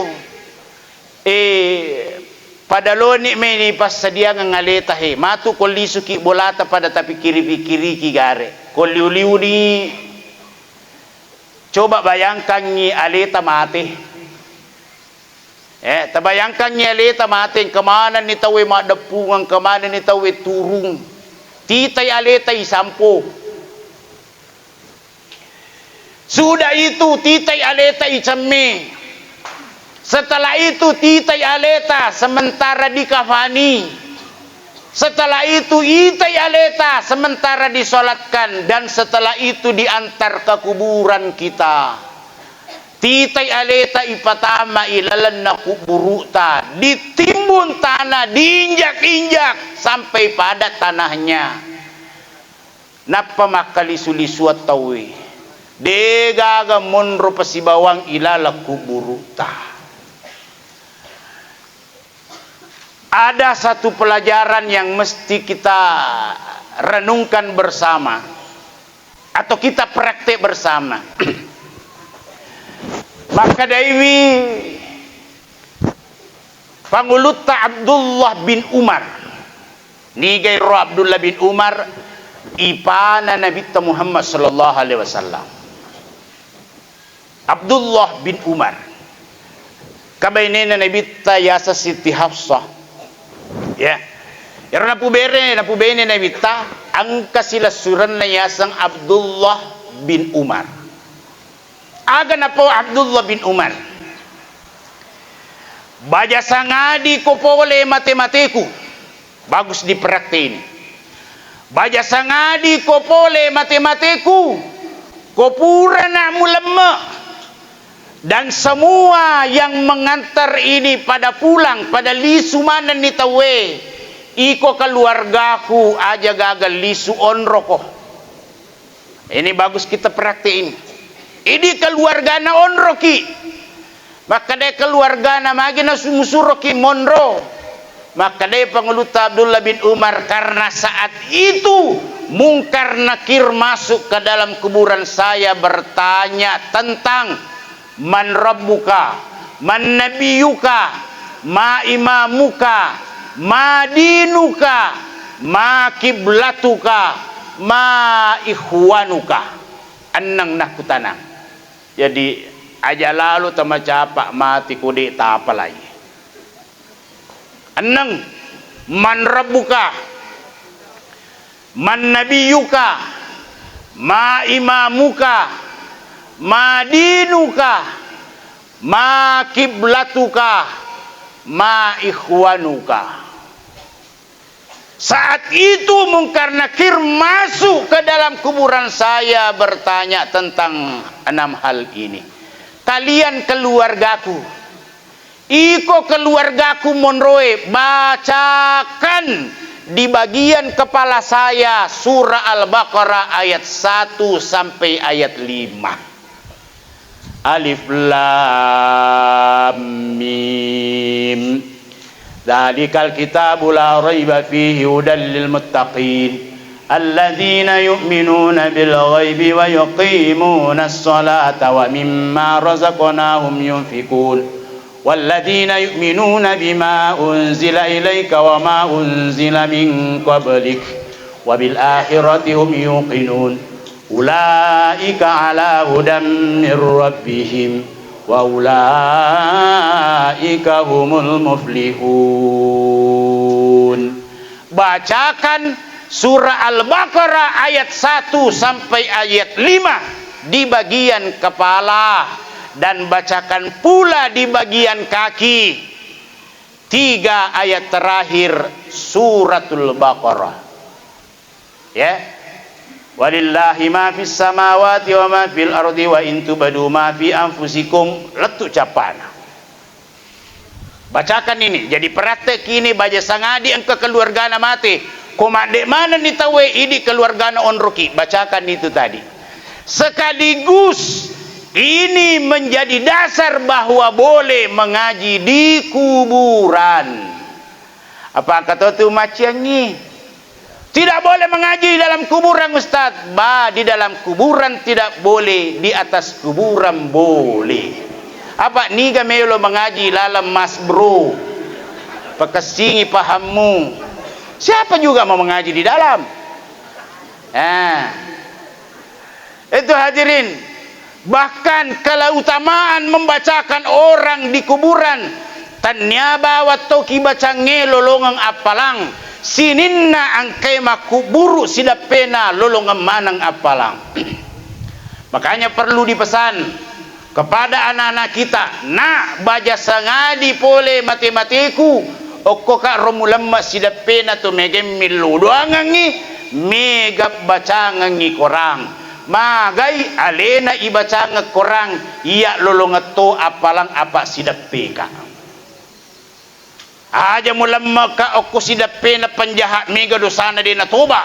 eh, pada loni meni passadiangeng aleta he, matu ko lisuki bolata pada tapikkiri-pikkiriki gare. Ko liu-liuni, coba bayangkangngi aleta mate. Eh, tabayangkangngi aleta mate, engka manenni tauwe maddeppungeng, engka manenni tauwe turung. Titai aleta isampo. Sudah itu, titai aleta icemme. Setelah itu, titai aleta sementara dikafani. Setelah itu, itai aleta sementara disolatkan, dan setelah itu diantar ke kuburan kita. Pitai aleta ipatama ilalenna kubburu'ta, ditimbun tanah, diinjak-injak sampai padat tanahnya. Nappa makkalisu-lisuang tauwe. Degaga monro pasibawang ilaleng kubburu'ta. Ada satu pelajaran yang mesti kita renungkan bersama atau kita praktek bersama. Makkedaiwi Pangulutta Abdullah bin Umar. Niga ero Abdullah bin Umar? Ipana Nabitta Muhammad sallallahu alaihi wasallam. Abdullah bin Umar. Kabainena Nabitta yaseng Siti Hafsah. Ya. Ero napubere, napubaine Nabitta, engka silessurenna yaseng Abdullah bin Umar. Aga napau Abdullah bin Umar? Baja sangadi ko pole mate-mateku. Bagus dipraktek ini. Baja sangadi ko pole mate-mateku. Ko purana mulemme. Dan semua yang mengantar ini pada pulang, pada lisu manenni tauwe. Iko keluargaku aja gaga lisu onroko. Ini bagus kita praktek ini. Idi keluargana onroki. Makkedai keluargana, magi nasumusuroki monro. Makkedai Pangulutta Abdullah bin Umar, karena saat itu Mungkar Nakir masuk ke dalam kuburan saya bertanya tentang man rabbuka, man nabiyuka, ma imamuka, ma dinuka, ma kiblatuka, ma ikhwanuka. Enneng nakkutanang. Jadi, aja lalo tamacapa mati ko de tapalai. Enneng, man rabbuka, man nabiyuka, ma imamuka, ma dinuka, ma kiblatuka, ma ikhwanuka. Saat itu Mungkar Nakir masuk ke dalam kuburan saya bertanya tentang enam hal ini. Kalian keluargaku, iko keluargaku monroe, bacakan di bagian kepala saya surah Al-Baqarah ayat satu sampai ayat lima. Alif Lam Mim. Dzalikal kitabu la raiba fihi hudal lil muttaqin. Alladzina yu'minuna bil ghaibi wa yuqimunas sholata wa mimma razaqnahum yunfiqun. Walladzina yu'minuna bima unzila ilaika wa ma unzila min qablik. Wa bil akhirati hum yuqinun. Ulaika ala hudan min rabbihim wa ulaika humul muflihun. Bacakan surah Al-Baqarah ayat satu sampai ayat lima di bagian kepala dan bacakan pula di bagian kaki. Tiga ayat terakhir suratul Baqarah. Ya. Walillahi ma fis samawati wa ma fil ardi wa in tubdu ma fi anfusikum, lettu cappana. Bacakan ini, jadi praktek ini, baja sangadi engka keluargana mate, ko madde manenni tauwe, idi keluargana onroki, bacakan itu tadi. Sekaligus ini menjadi dasar bahwa boleh mengaji di kuburan. Apa engka to tu maciangngi? Tidak boleh mengaji di dalam kuburan, Ustaz. Ba, di dalam kuburan tidak boleh, di atas kuburan boleh. Apa niga melo mengaji laleng, Mas Bro? Pakessingi pahammu. Siapa juga mau mengaji di dalam? Ah. Itu hadirin, bahkan keutamaan membacakan orang di kuburan, tannia bawang toki bacangnge lolongeng appalang, sininna engkae makkubburu sidappena lolongeng maneng appalang. Makanya perlu dipesan kepada anak-anak kita, nak, baja sangadi pole mate-mateku, okkoka ro mulemme sidappena to mega millu doangengngi, mega bacangengngi korang. Magai alena ibacangeng Korang, iya lolongetto appalang apa sideppeka. Aja mulemmeka okko sideppena penjahat mega dosana de natoba.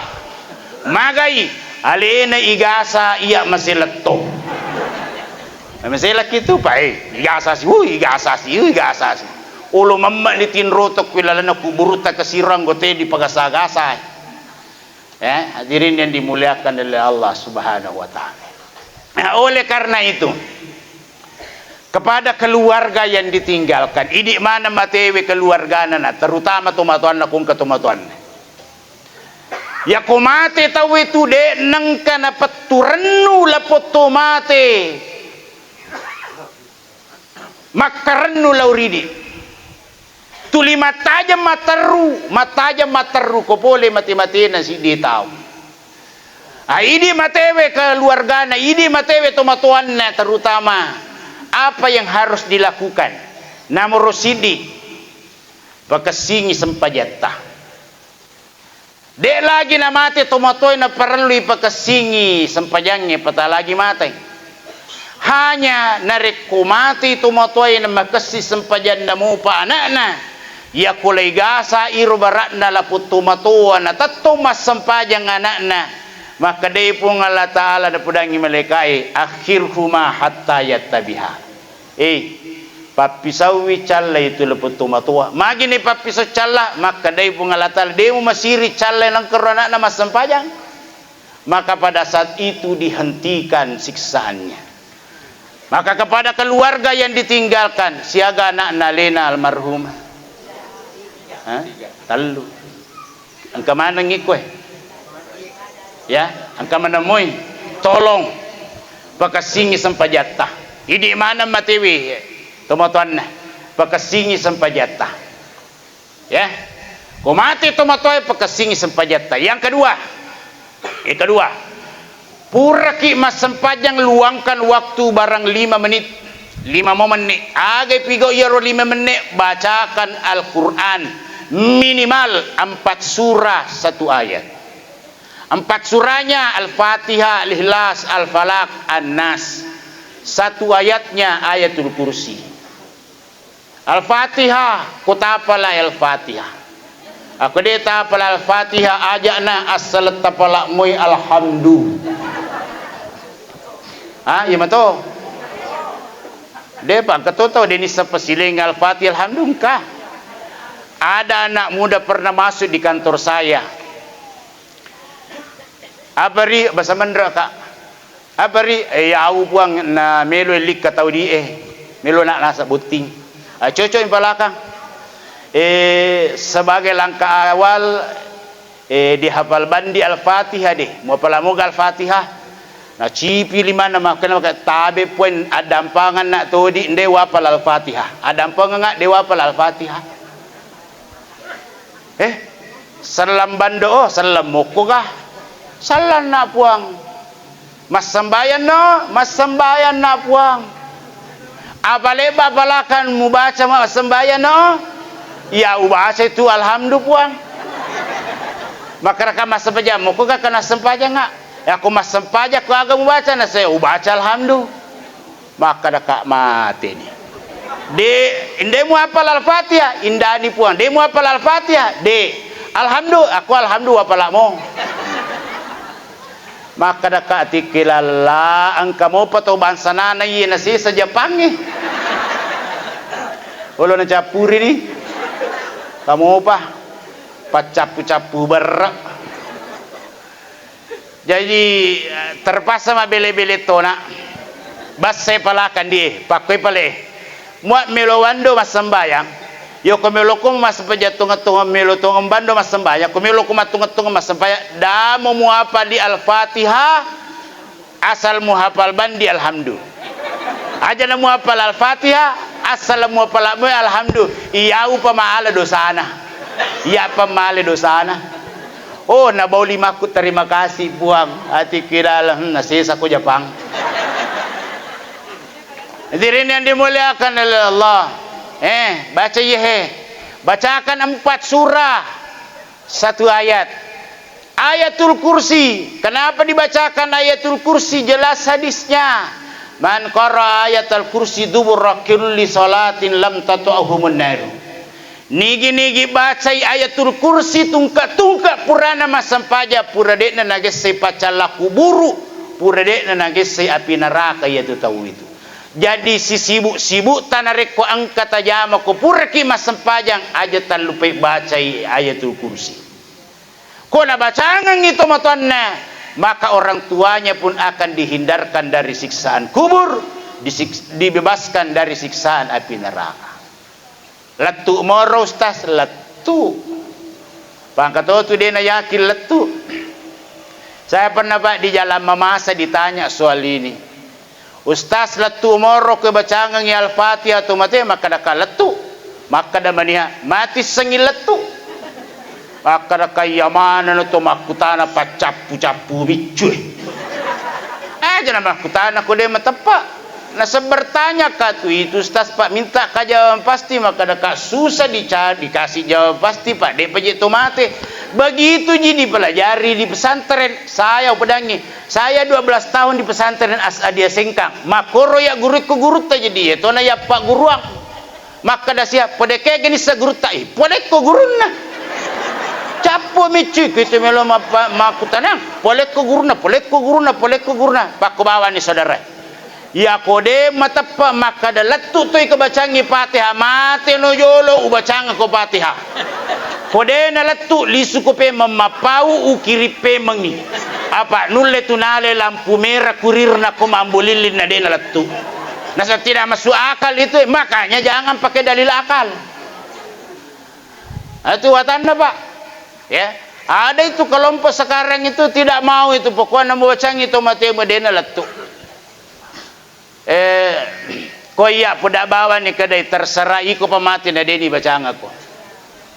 Magai alena igasa iya maseletto. Maselekki tu pae, igasa si, uh, igasa si, uh, igasa si. Olo memme ni tinroto ku lalenna kuburutta kesiro anggote dipagasa-gasa. Eh, hadirin yang dimuliakan oleh Allah Subhanahu wa Ta'ala. Nah, oleh karena itu, kepada keluarga yang ditinggalkan, idi maneng matewe keluargana, na terutama tomatoanna, kungka tomatoanna. Yako mate tauwe tu de nengka napettu rennu lapotto mate. Makkarennu lao ridi. Tuli mattajeng matteru, mattajeng matteru ko pole mate-matena siddi tau. Aidi matewe keluargana, idi matewe tomatoanna, terutama apa yang harus dilakukan. Nomoro siddi, pakessingi sempajatta. De lagi namate tomatoe naparellui pakessingi sempajangnge, pata lagi mate. Hanya narekko mate tomatoe namakessing sempajanna mopa anakna, yako laigasa iro barakna lapong tomatoa natettong massempajang anakna, makkedai Puang Allah Ta'ala, napodangi malaikae, "Akhirhuma hatta yattabiha." Eh, pappisauwi calla itu lapong tomatoa. Magini pappisau calla? Makkedai Puang Allah Ta'ala, de mumasiri calla nengkero anakna massempajang. Maka pada saat itu dihentikan siksaannya. Maka kepada keluarga yang ditinggalkan, siaga anakna alena almarhumah? Hah? Tellu. Engka manengngi koe? Ya, engka manemui. Tolong pakessingi sempajatta. Idi maneng matewi tomatoanna, pakessingi sempajatta. Ya. Ko mate tomatoe, pakessingi sempajatta. Yang kedua, yang kedua, Puraki massempajang, luangkan waktu barang lima menit, lima momen ni. Aga pigau iyaro lima menit, bacakan Al-Quran minimal empat surah satu ayat. Empat surahnya Al-Fatihah, Al-Ikhlas, Al-Falaq, An-Nas. Satu ayatnya Ayatul Kursi. Al-Fatihah, ko tapala Al-Fatihah. Ako de tapala Al-Fatihah, aja'na assaleng tapala moi Alhamdu. Ah, iya mato. De pa engka toto de nisseng pasilengngi Al-Fatihah, Alhamdu engka. Ada anak muda pernah masuk di kantor saya. Apa ri, basa menre, Kak? Apa ri, eh, yau Puang na melo likka tau di, eh, melo nak nasa botting. Ah, cocok impalakang. Eh, sebagai langkah awal, eh, dihafal bandi Al-Fatihah de. Muapala moga Al-Fatihah? Na cipi limanna makkena maka tabe poin addampangan nak todi nde wapal Al-Fatihah. Addampangan nggak de wapal Al-Fatihah. Eh, selleng bando, oh, selleng mokko ga? Sellenna Puang. Massembayanno, massembayanna Puang. Apa lebba palakan mubaca massembayanno? Ya ubaca itu Alhamdu Puang. Makkadaka massempajang mokko ga kana sempajang nga? Ya ko massempajang ko aga mubaca na saya ubaca Alhamdu. Makkadaka mateni. De, inde muapal Al-Fatihah? Indani Puang. De muapal Al-Fatihah? De. Alhamdu, aku Alhamdu apalamo. Makkadaka tikkilalla, engka mopa to bangsanana iye nasesa Japangnge. Olo nacappuri ni. Kamopa. Paccappu-cappu berre. Jaji, eh, terpaksa mabbele-bele tona. Basse palakan die, pakkoi pale. Mua melo wando massembayang. Yo ko melo ko massempajang tongeng-tongeng melo tongeng bando massembayang. Ko melo ko mattongeng-tongeng massembayang. Damo muapa di Al-Fatihah, asal muhafal bandi Alhamdu. Aja na muapal Al-Fatihah, asal muapal Al-, Alhamdu. Iyau pa maala dosana. Iya pa maale dosana. Oh, nabau limakku, terima kasih, Puang. Ati kira, hmm, nasesa ko Japang. Hadirin yang dimuliakan oleh Allah. Eh, baca iya, he. Bacakan empat surah, satu ayat. Ayatul Kursi. Kenapa dibacakan Ayatul Kursi? Jelas hadisnya. "Man qara Ayatul Kursi dubura kulli salatin lam tatu'ahumun naru." Nigi-nigi bacai Ayatul Kursi tungka-tungka purana massempajang, pura de'na nagessai paccalla kuburu, pura de'na nagessai api neraka iyatu tau itu. Jadi sisibuk-sibukta narekko engka tajamako puraki massempajang, aja tallupai bacai Ayatul Kursi. Ko nabacangengngi tomatoanna, maka orang tuanya pun akan dihindarkan dari siksaan kubur, disik-, dibebaskan dari siksaan api neraka. Lettu moro, Ustaz, lettu. Pangkatotu de' na yakin lettu. Saya pernah, Pak, di Jalan Mamasa ditanya soal ini. "Ustaz, lettu moro ke bacangengngi Al-Fatihah to mate?" Makkadaka, "Lettu." Makkada mania, "Mati sengi lettu." Makkadaka, "Iya manenno to makkutana paccappu-cappu biccu e." Aja na makkutana ko de' mateppa. Nasaba bertanya ka tu itu, Ustaz, Pak, minta ka jawaban pasti. Makkadaka, "Susah dica-, dikasih jawaban pasti, Pak, de' pa je to mate." Begitu ji dipelajari di pesantren. Saya upedangi, saya dua belas tahun di pesantren As'adiyah Sengkang. Makkoro ya gurukku gurutta jadi ya tona ya pagguruang. Makkada sia, "Podekega nissa gurutta?" "Ih, podekko gurunna." Cappu miccu, kuitu melo mappa-, makkutanang, "Polekko gurunna, polekko gurunna, polekko gurunna." Pakko bawani saudara. Iya ko de' mateppa makkada lettu toi kebacangi Fatihah, mate no jolo ubacangko Fatihah. Ko de' nalettu, lisuko pemeng mappau, ukiring pemengngi. Apa nulle tu nale lampu merah kurirna ko mambolilling na de' nalettu. Nasaba tidak masuk akal itu, makanya jangan pakai dalil akal. Nah, itu watanna, Pak. Ya, ada itu kelompok sekarang itu tidak mau itu, pokoknya mau bacangi to mate de' nalettu. Eh, ko iya poda bawani kedai, terserah iko pa mate na de' ni bacangako.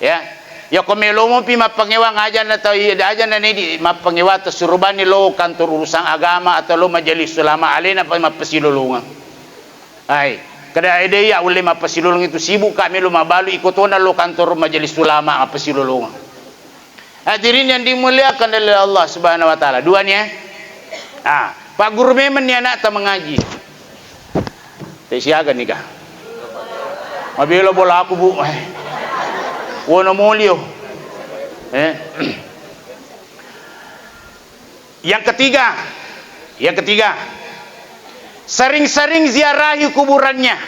Ya. Ya ko melomo pi mappangewang aja na tau, aja na nedi mappangewang, to surubani lo kantor urusan agama atau lo majelis ulama, alena pa mappasilolongeng. Ai, kada ede iya ulle mappasilolongeng itu, sibuk ka melo mabalu iko tona lo kantor majelis ulama mappasilolongeng. Hadirin yang dimuliakan oleh Allah Subhanahu wa Ta'ala. Dua ni, eh. Ah, Pak Guru memang ni anakta mengaji. Te siaga ni kah? Mabela bola aku, Bu. Eh. Wono molio. Eh. Yang ketiga, yang ketiga, sering-sering ziarahi kuburannya.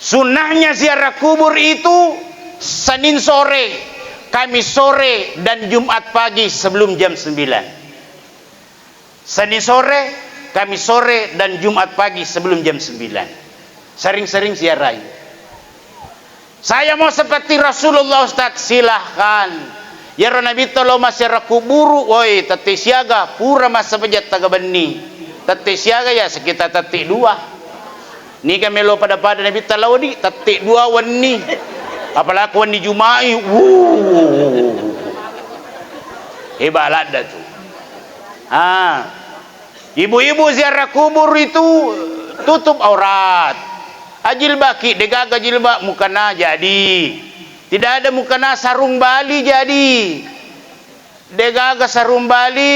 Sunnahnya ziarah kubur itu Senin sore, Kamis sore, dan Jumat pagi sebelum jam sembilan. Senin sore, Kamis sore, dan Jumat pagi sebelum jam sembilan. Sering-sering ziarahi. Saya mau seperti Rasulullah, Ustaz, silahkan. Iyaro Nabitta lo massiara kuburu, woi, tette siaga, pura massempajang taga benni. Tette siaga ya sekitar tette dua. Niga melo pada-pada Nabitta lao di, tette dua wenni. Apalagi wenni Juma'i, wuh. Hebat ladda tu. Ah. Ibu-ibu ziarah kubur itu tutup aurat. Ajilbaki, degaga jilbab mukana jadi. Tidak ada mukana sarung Bali jadi. Degaga sarung Bali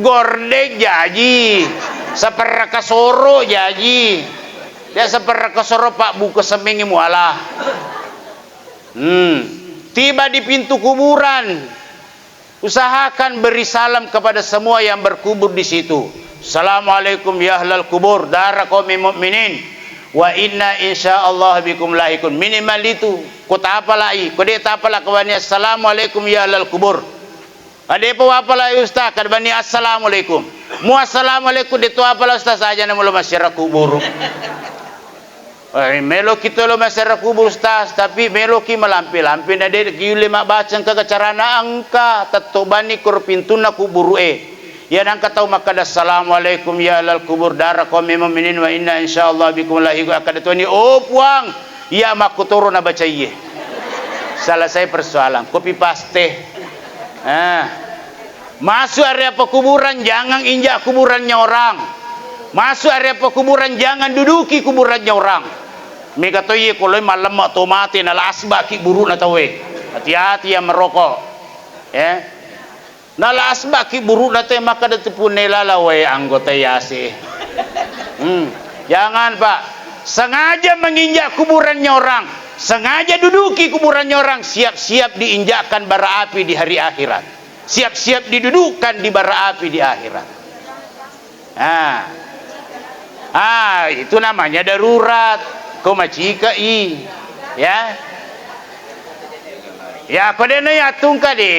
gordek jaji. Saperraka soro jaji. Dia saperraka soro pak buku semengi muala. Hmm. Tiba di pintu kuburan. Usahakan beri salam kepada semua yang berkubur di situ. "Assalamualaikum ya ahlal kubur, dara qaumi mu'minin. Wa inna insyaallah bikum lahikun." Minimal itu. Ko tapalai, ko de tapala ko bani, "Assalamualaikum ya ahlal kubur." Ade pa wapalai ustaz, kad bani, "Assalamualaikum." Mu assalamualaikum de tu apala ustaz, aja na mulo masyarakat kubur. Eh, meloki tolo masyarakat kubur, Ustaz, tapi meloki malampe-lampe na de ki ulle mabbaca engka carana engka, tettobani koro pintunna kuburu e. Iya nangka tau makkada, "Assalamualaikum ya ahlal kubur, dara qaumi mu'minin wa inna insyaallah bikum lahiqun." Akkada toni, "Oh Puang, iya makkotoro nabacaiye." Selesai persoalan, copy paste. Ah. Masuk area pekuburan, jangan injak kuburannya orang. Masuk area pekuburan, jangan duduki kuburannya orang. Mega to iye ko loi mallemma to mate, nala asbaki burukna tauwe. Hati-hati yang merokok. Ya. Nala asbaki burukna te makkeda tu punne lala wae anggota yase. Hmm. Jangan, Pak. Sengaja menginjak kuburannya orang, sengaja duduki kuburannya orang, siap-siap diinjakkan bara api di hari akhirat. Siap-siap didudukkan di bara api di akhirat. Ah. Ah, itu namanya darurat. Ko macika i. Ya. Ya, ko dena yatungka de.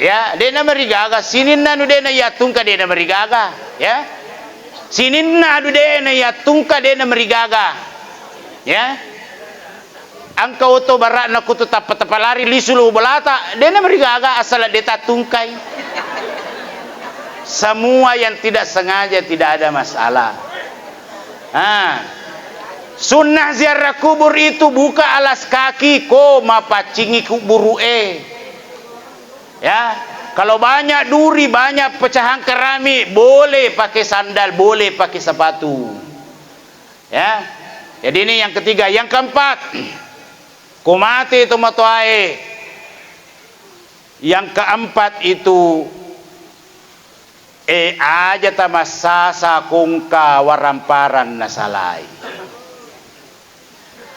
Ya, dena marigaga. Sininna anu dena yatungka dena marigaga. Ya. Sininna anu dena yatungka dena marigaga. Ya. Engka oto bara'na kutu tappa-tappa lari lisu lu bolata, dena marigaga asal de tattungkai. Semua yang tidak sengaja tidak ada masalah. Ah. Sunnah ziarah kubur itu buka alas kaki ko mapaccingi kuburu e. Ya, kalau banyak duri, banyak pecahan keramik, boleh pakai sandal, boleh pakai sepatu. Ya. Jadi ini yang ketiga. Yang keempat, ko mate tomatoae. Yang keempat itu, eh, aja tamassasa kongka waramparang nasalai.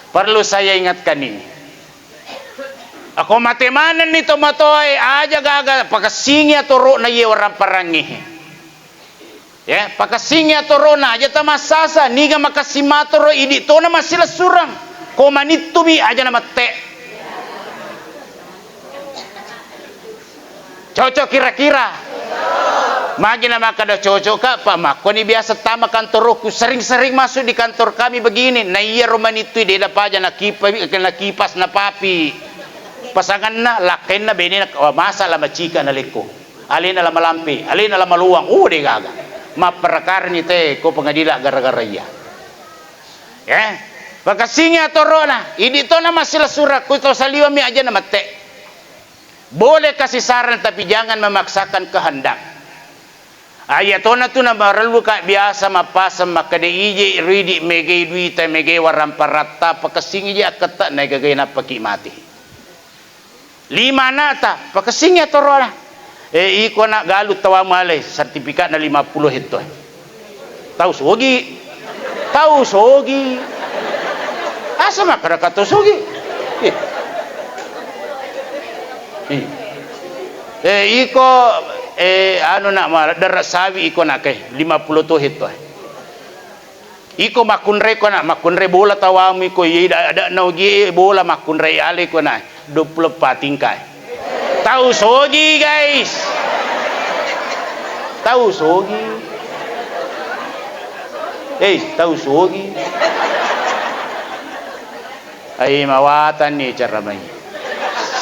Perlu saya ingatkan ini. Ako mate manenni tomatoae, aja gaga pakessingi atoro'na iye waramparangngé. Ya, pakessingi atorona aja tamassasa, niga makessing matoro idi tona massilessureng. Ko manittumi aja namette. Cocok kira-kira? Magi na makkeda cocok, Kak, Pak, makkoni biasa tama kantorokku, sering-sering masuk di kantor kami begini. Na iyaro manittui deda paja na kipa-, na kipas na papi. Pasanganna, lakkainna, benena, masa la macika na lekko. Alena la malampe, alena la maloang, oh, de gaga. Mapperkarani te ko pengadilan gara-gara iya. Eh, pakessingi atorona, idi tona massilessureng, ku to saliweng mi aja na mette. Boleh kasih saran, tapi jangan memaksakan kehendak. Aya tona tu na marellu ka biasa mappaseng makkeda ije ridi megei duita, megei waramparatta, pakessingi je akketta na gagai nappaki mati. Lima ana'ta, pakessingi atorona. Eh, iko ana galu tawamu alai, sertifikatna lima puluh hetto. Tau sogi. Tau sogi. Asa makkeda ka tau sogi. Eh. Eh. Eh, iko, eh, anu nak mala, darah sawi iko nak ke, lima puluh tuh hetto. Iko makkunrai ko na, makkunrai bola tawamu iko, iye da-, ada naugi bola makkunrai ale ko na, dua puluh empat tingkai. Tau sogi, guys. Tau sogi. Eh, tau sogi. Ai, mawatang ni cara mai.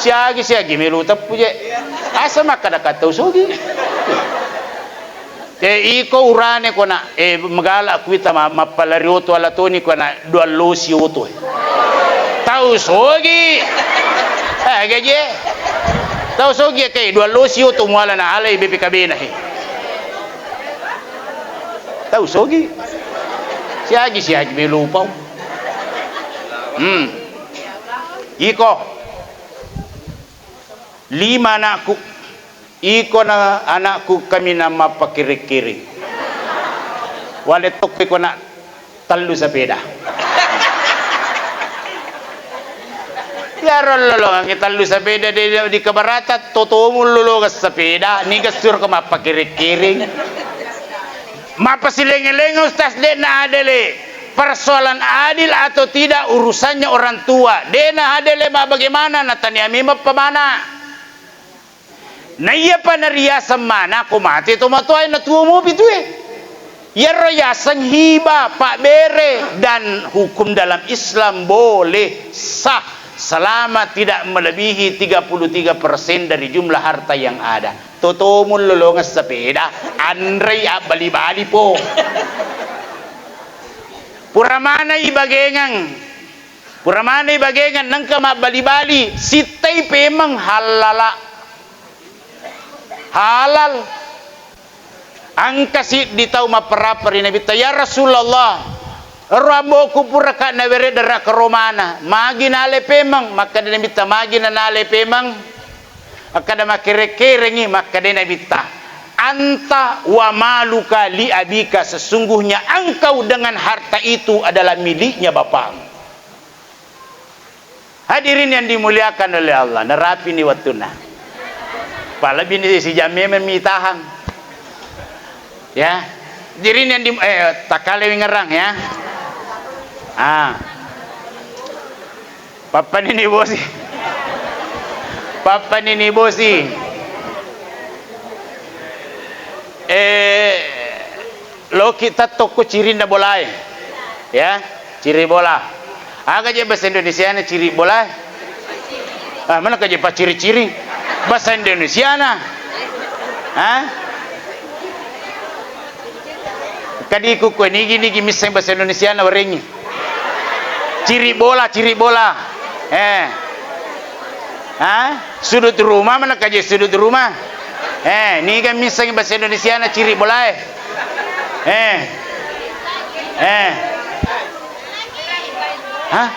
Siagi-siagi melu teppu je. Asa makkada ka tau sogi. Te iko urane kona, eh, magala kuita ma-, mappalari oto ala toni kona dua losi oto. Tau sogi. Eh, gaje. Tau sogi ke dua losi oto muala na alai B P K B na he. Tau sogi. Siagi-siagi melu pau. Hmm. Iko. Lima anakku. Iko na anakku kaminang mappakiring-kiring. Wale tokko iko na tellu sepeda. Iyaro lolongangngi tellu sepeda di, di keberatan, totomu lolongeng sepeda, niga surko mappakiring-kiring. Mappasileng-eleng, Ustaz, de'na adele. Persoalan adil atau tidak urusannya orang tua. De'na adele, ma bagaimana? Natania memang pemana. Naiyapa nariaseng mana ko mate tomatoae natuo mopi tue. Iyaro yaseng hiba, pabbere, dan hukum dalam Islam boleh sah selama tidak melebihi tiga puluh tiga persen dari jumlah harta yang ada. Totomu lolongeng sepeda, anrei abbali-bali po. Pura manai bagengeng. Pura manai bagengeng nengka mabbali-bali, sittai pemeng hallala. Halal. Engka siddi tau mapparappa ri Nabitta, "Ya Rasulullah, ero amboku puraka nawereddara karomana, magi nale pemeng?" Makkeda Nabitta, "Magi na nale pemeng?" Makkeda makkere-kerengngi, makkeda Nabitta, "Anta wa maluka li abika, sesungguhnya engkau dengan harta itu adalah miliknya bapakmu." Hadirin yang dimuliakan oleh Allah, narapini wettunna. Palebbini sijam memang mitahang. Ya. Hadirin yang di, eh, takkalewi ngerang ya. Ah. Pappanini bosi. Pappanini bosi. Eh, loki tettokko cirinna bolae. Ya, ciri bola. Aga je bahasa Indonesiana ciri bola? Ah, mana kaje pacciri-ciri? Bahasa Indonesiana. Hah? Kadiku kue nigi-nigi misseng bahasa Indonesiana warengi. Ciri bola, ciri bola. Eh. Hah? Sudut rumah, mana kaje sudut rumah? Eh, niga misseng bahasa Indonesiana ciri bolae? Eh. Eh. Hah?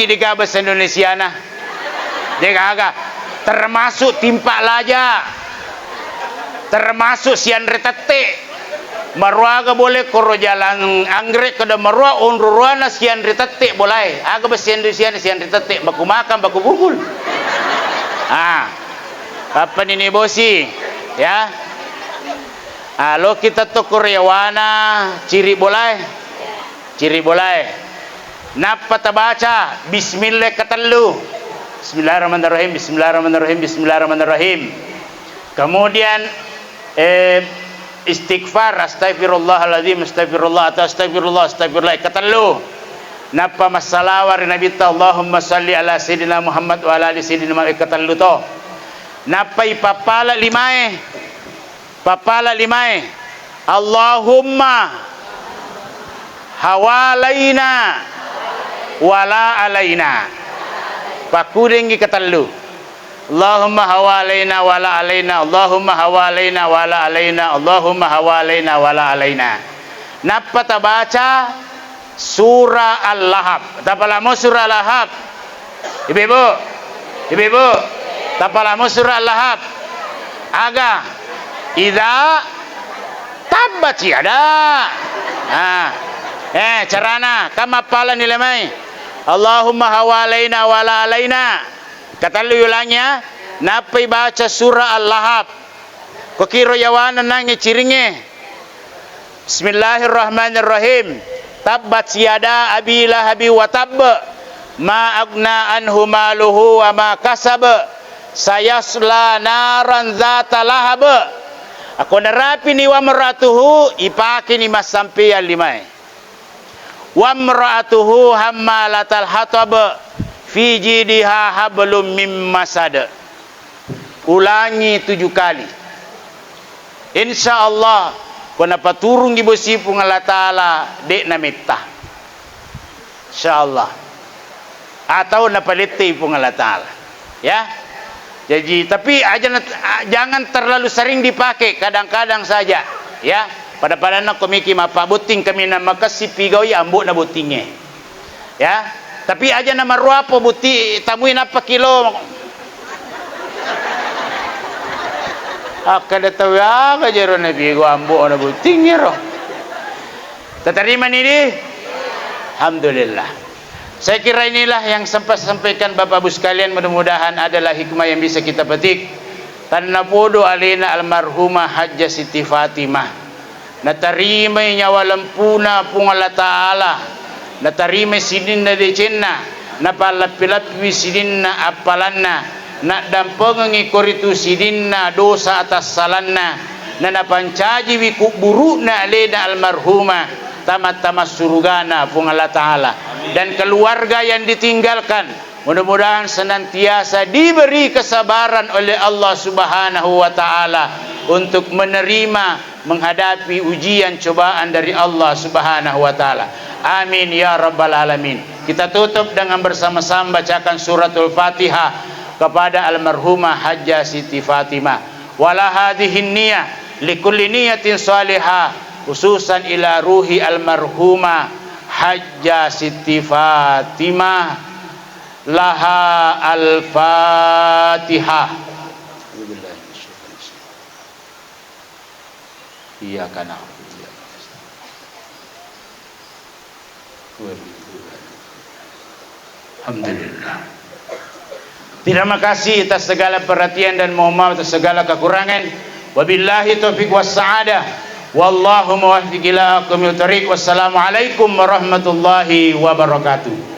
Degaga bahasa Indonesiana. Degaga. Termasuk timpa laja. Termasuk sianre tette. Maruaga bole koro jalan anggrek kada marua onroroana sianre tette bolae. Aga bahasa Indonesiana sianre tette, baku makan, baku pukul. Ah. Pappanini bosi, ya. Ah, loki tettokko riawana ciri bolae. Ciri bolae. Nappa tabaca bismillah katellu. Bismillahirrahmanirrahim, bismillahirrahmanirrahim, bismillahirrahmanirrahim. Kemudian, eh, istighfar, astagfirullahaladzim, astagfirullah, atau astagfirullah, astagfirullah, katellu. Nappa massalawa ri Nabitta, Allahumma salli ala Sayyidina Muhammad wa ala ali Sayyidina Muhammad, katellu to. Nappa ipappala limae. Pappala limae. Allahumma hawalaina wala alaina. Pakkudengngi katellu. Allahumma hawalaina wala alaina, Allahumma hawalaina wala alaina, Allahumma hawalaina wala alaina. Nappa tabaca Sura Al-Lahab. Tapalamo Sura Al-Lahab. Ibu-ibu. Ibu-ibu. Tapalamo Sura Al-Lahab. Aga. Idza tabbat yada. Nah. Eh, carana. Kamappalani lemai. Allahumma hawalaina wala alaina. Katellu ulangi ya. Nappai baca Sura Al-Lahab. Kokiro yawana nangnge ciringnge. Bismillahirrahmanirrahim. Tabbat yada abi lahabi wa tabb. Ma agna anhu maluhu wa ma kasab. Sayasla naran dzata lahab. Ako narapini wa maratuhu, ipakeni massampeang limae. Wa maratuhu hammalatal hatab. Fi jidiha hablum mim masad. Ulangi tujuh kali. Insya Allah, ko napaturungngi bosi Puang Allah Ta'ala, de'na metta. Insya Allah. Atau napalettei Puang Allah Ta'ala. Ya. Jadi, tapi aja nat-, a-, jangan terlalu sering dipakai, kadang-kadang saja. Ya. Pada-padanna komiki mappabotting kaminang makessing pigaui ambo'na bottingnge. Ya, tapi aja namaruapo butti tamui nappa kilo. Akkeda tau aga jero nabigo ambo'na buttingngero. Tatarimani di? Alhamdulillah. Saya kira inilah yang sempat sampaikan Bapak Ibu sekalian, mudah-mudahan adalah hikmah yang bisa kita petik. Tannapodo alena almarhumah Hajjah Siti Fatimah. Natarimai nyawa lempuna Puang Allah Ta'ala, natarimai sininna decenna, napallappi-lappiwi sininna appalanna, naddampengengngi koritu sininna dosa atassalanna, nanapancajiwi kubburu'na alena almarhumah, tama-tama surugana Puang Allah Ta'ala. Dan keluarga yang ditinggalkan, mudah-mudahan senantiasa diberi kesabaran oleh Allah Subhanahu wa Ta'ala untuk menerima, menghadapi ujian cobaan dari Allah Subhanahu wa Ta'ala. Amin ya rabbal alamin. Kita tutup dengan bersama-sama bacakan Suratul Fatihah kepada almarhumah Hajjah Siti Fatimah. Wala hadhihi niyah likulli niyatin salihah, khususan ila ruhi almarhumah Hajjah Siti Fatimah. Laha al-Fatihah. Iyyaka na'budu wa iyyaka nasta'in. Alhamdulillah. Terima kasih atas segala perhatian dan mohon maaf atas segala kekurangan. Wabillahi taufiq was sa'adah. Wallahu muwaffiq ila aqwamit thariq. Wassalamualaikum warahmatullahi wabarakatuh.